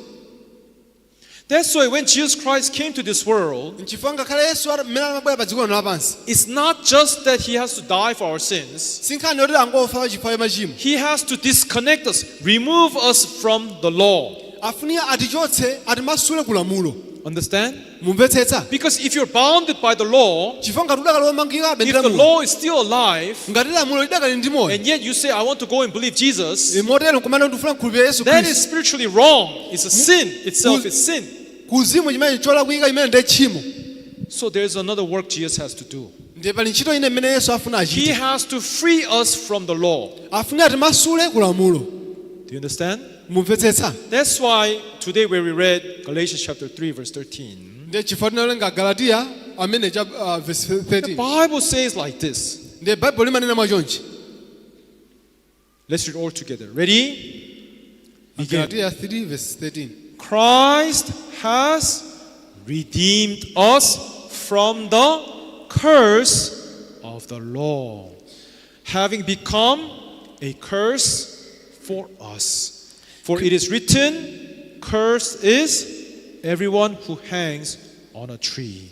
That's why when Jesus Christ came to this world, Nchifukwa ngakhale Yesu mmene amabwera pa dziko lino lapansi, it's not just that he has to die for our sins. Si nkhani yoti angofa chifukwa cha machimo. He has to disconnect us, remove us from the law. Afunika atichotse, atimasule ku lamulo. Understand? Mumvetsetsa? Because if you're bounded by the law, Chifukwa ngati udakali womangikabe ndi if the lamulo, law is still alive, ngati lamulo lidakali ndi moyo, and yet you say, "I want to go and believe Jesus," motero nkumene ndikufuna kukhulupirira Yesu that is Khristu, spiritually wrong. It's a sin itself, it's sin. Kuuzimu chimene cholakwika, imene ndiye tchimo. So there's another work Jesus has to do. Ndiye pali ntchito ine imene Yesu afuna He achite. has to free us from the law. Afuna atimasule ku lamulo. Do you understand? Mumvetsetsa? That's why today where we read Galatians chapter 3 verse 13, Ndiye chifukwa tinawerenga Galatiya amene cha verse the 13. Bible says like this. Ndiye Baibulo limanena mwachonchi. Let's read all together. Ready? Begin. Galatiya 3 verse 13. Christ has redeemed us from the curse of the law, having become a curse for us. For it is written, "Cursed is everyone who hangs on a tree."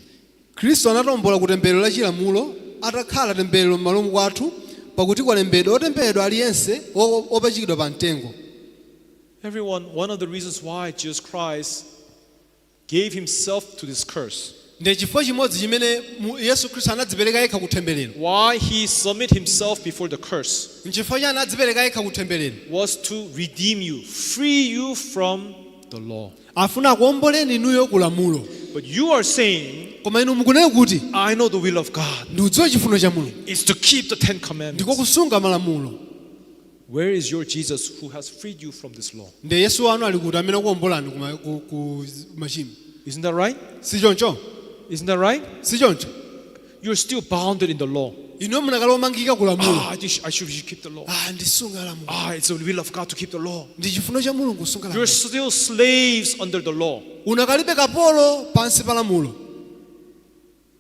Khristu anatiwombola ku temberero la chilamulo, atakhala temberero m'malo mwathu, pakuti kwalembedwa, otembereredwa aliyense opachikidwa pa mtengo. Everyone, one of the reasons why Jesus Christ gave himself to this curse, Ndiye chifukwa chimodzi chimene Yesu Khristu anadzipereka yekha ku temberero, why he submit himself before the curse, nchifukwa chani anadzipereka yekha ku temberero, was to redeem you, free you from the law. Afuna akuomboleni inuyo ku lamulo. But you are saying, Koma inu mukunena kuti, I know the will of God. Ndikudziwa chifuniro cha Mulungu. It's to keep the Ten Commandments. Ndiko kusunga malamulo. Where is your Jesus who has freed you from this law? Ndiye Yesu wanu ali kuti amene akuwombolani ku machimo? Isn't that right? Si choncho? Isn't that right? Si choncho? You're still bounded in the law. Inu munakhala omangika ku lamulo. Ah, I should keep the law. Ah, ndisunga lamulo. Ah, it's the will of God to keep the law. Ndi chifuniro cha Mulungu kusunga You're lamulo. still slaves under the law. Unakalibe kapolo pansi pa lamulo.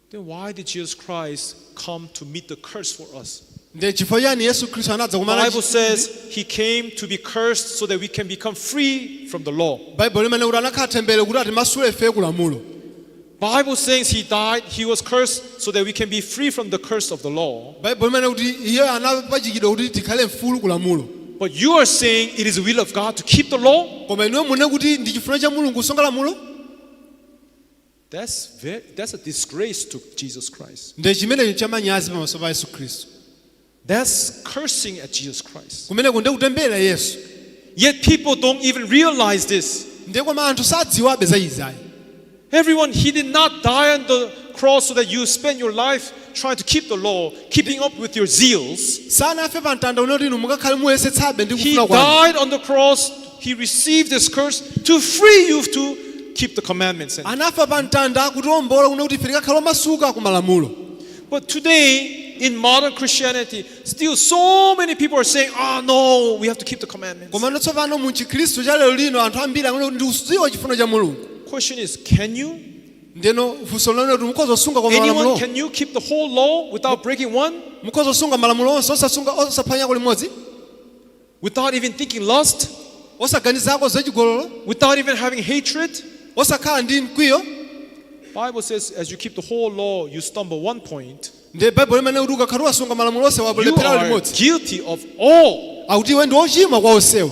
Then why did Jesus Christ come to meet the curse for us? Ndiye chifukwa chani Yesu Khristu anadza The kumana? Bible says he came to be cursed so that we can become free from the law. Baibulo limene kuti anakhala tembere kuti atimasule ife ku lamulo. Bible says he died, he was cursed so that we can be free from the curse of the law. Baibulo limene kuti iye anapachikidwa kuti tikhale mfulu ku lamulo. But you are saying it is the will of God to keep the law? Koma inuyo munene kuti ndi chifuniro cha Mulungu kusunga lamulo. That's a disgrace to Jesus Christ. Ndiye chimenecho chamanyazi pamaso pa Yesu Khristu. That's cursing at Jesus Christ. Kumeneko ndiye kutembera Yesu. Yet people don't even realize this. Ndiye koma anthu sadziwabe za izi ayi. Everyone, he did not die on the cross so that you spend your life trying to keep the law, keeping up with your zeals. Sanafe pa mtanda unoti inu mukakhale muyesetsabe ndi He kufuna kwanu. died on the cross, he received this curse to free you to keep the commandments. Anafa pa mtanda kutiwombola kuna kuti ife tikakhale omasuka ku malamulo. But today, in modern Christianity, still so many people are saying, oh no, we have to keep the commandments. Koma tsopano mu chikhristu cha lero lino anthu ambiri akunena kuti ndikudziwa chifuniro cha Mulungu. Question is, can you? Ndeno funso lonena kuti mukhoza kusunga kwa Anyone, malamulo? can you keep the whole law without breaking one? Mukhoza kusunga malamulo onse osasunga osaphwanyako limodzi? Without even thinking lust? Osaganizako zachigololo? Without even having hatred? Osakhala ndi mkwiyo? Bible says as you keep the whole law, you stumble one point. Ndiye Baibulo limene kuti ukakhala wasunga malamulo onse You walephera are limodzi, guilty of all. akuti iwe ndi wochimwa kwa onsewa.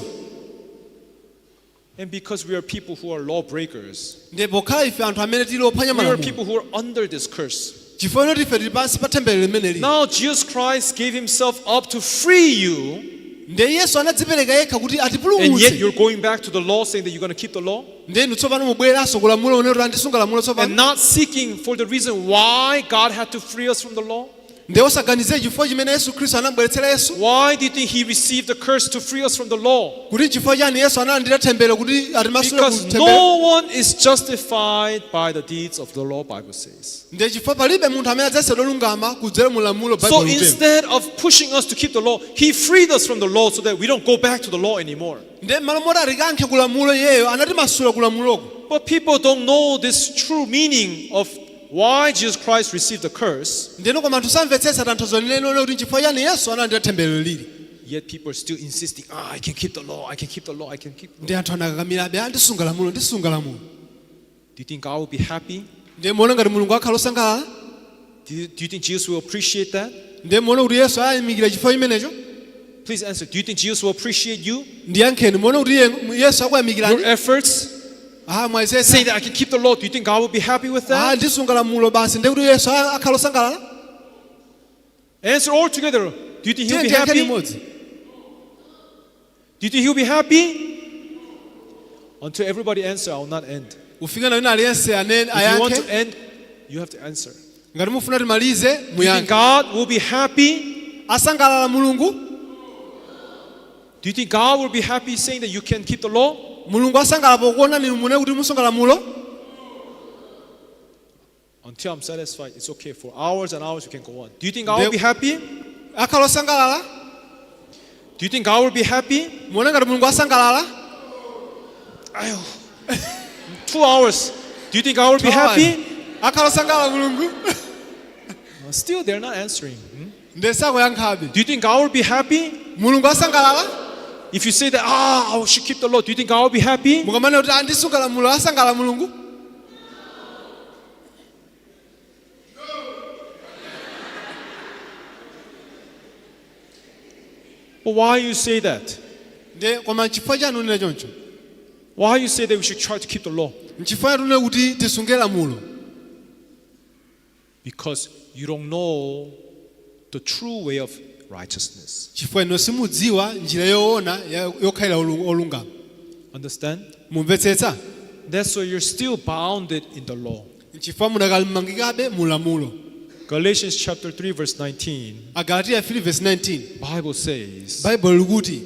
And because we are people who are lawbreakers, Ndiye pokhala ife anthu amene tili ophwanya we are malamulo, people who are under this curse. chifukwa choti ife tili pansi pa tembere limeneli. Now Jesus Christ gave himself up to free you, Ndiye Yesu anadzipereka yekha kuti and yet atipulumutse. you're going back to the law saying that you're going to keep the law Ndiye inu tsopano mubweranso kulamulo unene kuti andisunga lamulo and tsopano. not seeking for the reason why God had to free us from the law. Ndiye osaganizire chifukwa chimene Yesu Khristu anabweretsera Yesu. Why do you think he received the curse to free us from the law? Kuti chifukwa chani Yesu analandira tembere kuti atimasule ku Because tembere? no one is justified by the deeds of the law, Bible says. Ndiye chifukwa palibe munthu amene adzayesedwa olungama kudzera mu lamulo, So Baibulo litero. instead of pushing us to keep the law, he freed us from the law so that we don't go back to the law anymore. Ndiye m'malo moti atikankhe ku lamulo iyeyo anatimasula ku lamuloko. But people don't know this true meaning of why Jesus Christ received the curse. Ndiyeno koma anthu samvetsetsa tanthauzo lenileni kuti nchifukwa chani Yesu analandira temberero lili. Yet people are still insisting, ah, I can keep the law, I can keep the law, I can keep the law. Ndi anthu anakakamirabe, ah, ndisunga lamulo, ndisunga lamulo. Do you think God will be happy? Ndiye muona ngati Mulungu akhala osangalala? Do you think Jesus will appreciate that? Ndiye muona kuti Yesu ayamikira chifukwa chimenecho? Please answer. Do you think Jesus will appreciate you? Ndiyankheni, muona kuti Yesu akuyamikirani? Your efforts? Ah, mwayesetsa. Saying that I can keep the law. Do you think God will be happy with Ah, that? ndisunga lamulo basi, ndiye kuti Yesu akhala osangalala? Answer all together. Do you think he'll Tiye be ndiyankheni happy? imodzi. Do you think he'll be happy? Until everybody answer, I will not end. Ufika na wina aliyense anene If you want ayankhe. to end, you have to answer. Ngati mufuna timalize, Do you think muyankhe. God will be happy? Asangalala Mulungu? Do you think God will be happy saying that you can keep the law? Mulungu asangalala pokuona inu mune kuti musunga lamulo? Until I'm satisfied, it's okay. For hours and hours, you can go on. Do you think God will be happy? Akhala osangalala? Do you think God will be happy? Muone ngati Mulungu asangalala? Ayo. 2 hours. Do you think God will be happy? Akhala osangalala Mulungu? Still, they're not answering. Ndiye sakuyankhabe. Do you think God will be happy? Mulungu asangalala? If you say that, I should keep the law, do you think God will be happy? Mukamane kuti andisunga lamulo, asangalala Mulungu? But why you say that? Ndiye koma nchifukwa chani unena choncho? Why you say that we should try to keep the law? Nchifukwa chani unena kuti tisunge lamulo? Because you don't know the true way of righteousness. Chifukwa inu simudziwa njira yoona yokhalira olungama. Understand? Mumvetsetsa? That's why you're still bounded in the law. Nchifukwa mudakamangikabe mu lamulo. Galatians chapter 3 verse 19. Agalatiya 3 verse 19. Bible says, Baibulo likuti,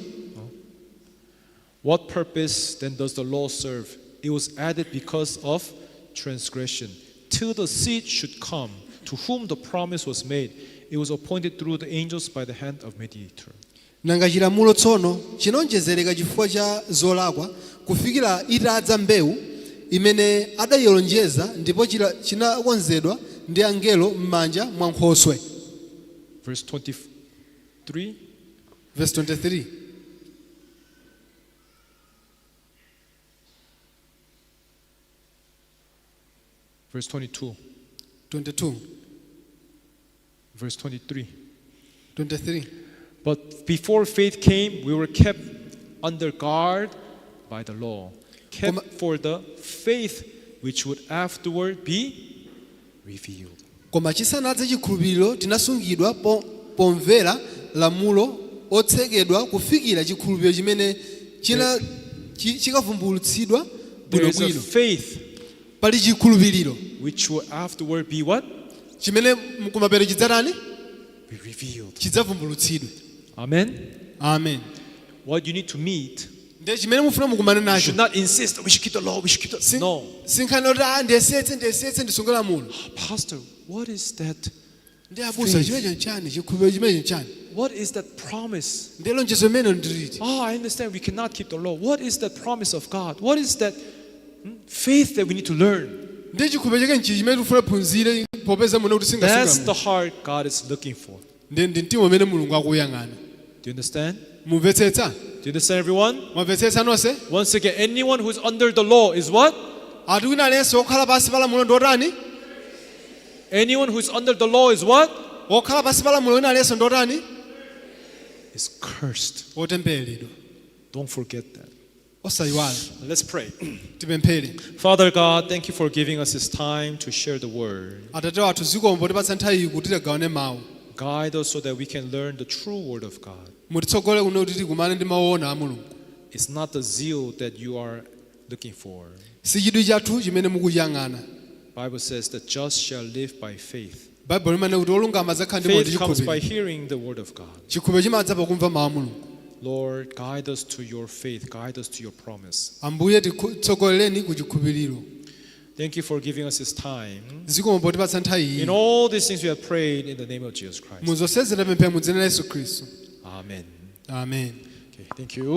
"What purpose then does the law serve? It was added because of transgression, till the seed should come to whom the promise was made. It was appointed through the angels by the hand of mediator." Nanga chilamulo tsono chinonjezereka chifukwa cha zolakwa kufikira itadza mbewu imene adayilonjeza ndipo chinakonzedwa ndi angelo m'manja mwa nkhoswe. Verse 23. Verse 23. Verse 22. 22. Verse 23. 23. "But before faith came, we were kept under guard by the law, kept for the faith which would afterward be revealed." Koma chisanadze chikhulupiriro tinasungidwa pomvera lamulo otsekedwa kufikira chikhulupiriro chimene chikavumbulutsidwa There is a bwinobwino. Faith Pali chikhulupiriro which will afterward be what? Chimene kumapeto chidzatani? Be revealed. Chidzavumbulutsidwe. Amen. Amen. What you need to meet, Ndiye chimene mufuna mukumane you nacho should not insist we should keep the law, we should keep the No. Sinkhani kuti ah, ndiyesetse ndiyesetse ndisunge lamulo. Pastor, what is that? Ndi abusa Faith. chimenecho nchani chikhulupiriro chimenecho nchani? What is that promise? Ndiye lonjezo limene ndiliti? Oh, I understand we cannot keep the law. What is that promise of God? What is that faith that we need to learn? Ndiye chikhulupiriro chake nchi chimene tikufuna phunzire popeza mune kuti That's singasunga the heart God is looking for. ndi mtima umene Mulungu akuyang'ana. Do you understand? Mumvetsetsa? Do you understand, everyone? Mwamvetsetsa nonse? Once again, anyone who's under the law is what? Ati wina aliyense wokhala pansi pa lamulo ndi otani? Anyone who's under the law is what? Wokhala pansi pa lamulo wina aliyense ndi otani? Is cursed. Wotembereredwa. Don't forget that. Osayiwala. Let's pray. Tipemphere. Father God, thank you for giving us this time to share the word. Atate wathu zikomo potipatsa nthawi iyi kuti tigawane mawu. Guide us so that we can learn the true word of God. Mutitsogole kuno kuti tikumane ndi mawu ona a Mulungu. It's not the zeal that you are looking for. Si chidwi chathu chimene mukuyang'ana. Bible says the just shall live by faith. Baibulo limanena kuti olungama adzakhala ndi moyo ndi Faith comes by chikhulupiriro. Hearing the word of God. Chikhulupiriro chimadza pakumva mawu a Mulungu. Lord, guide us to your faith, guide us to your promise. Ambuye titsogolereni ku chikhulupiriro. Thank you for giving us this time. Zikomo potipatsa nthawi iyi. In all these things we have prayed in the name of Jesus Christ. Mu zonsezi tapemphera mu dzina la Yesu Khristu. Amen. Amen. Okay, thank you.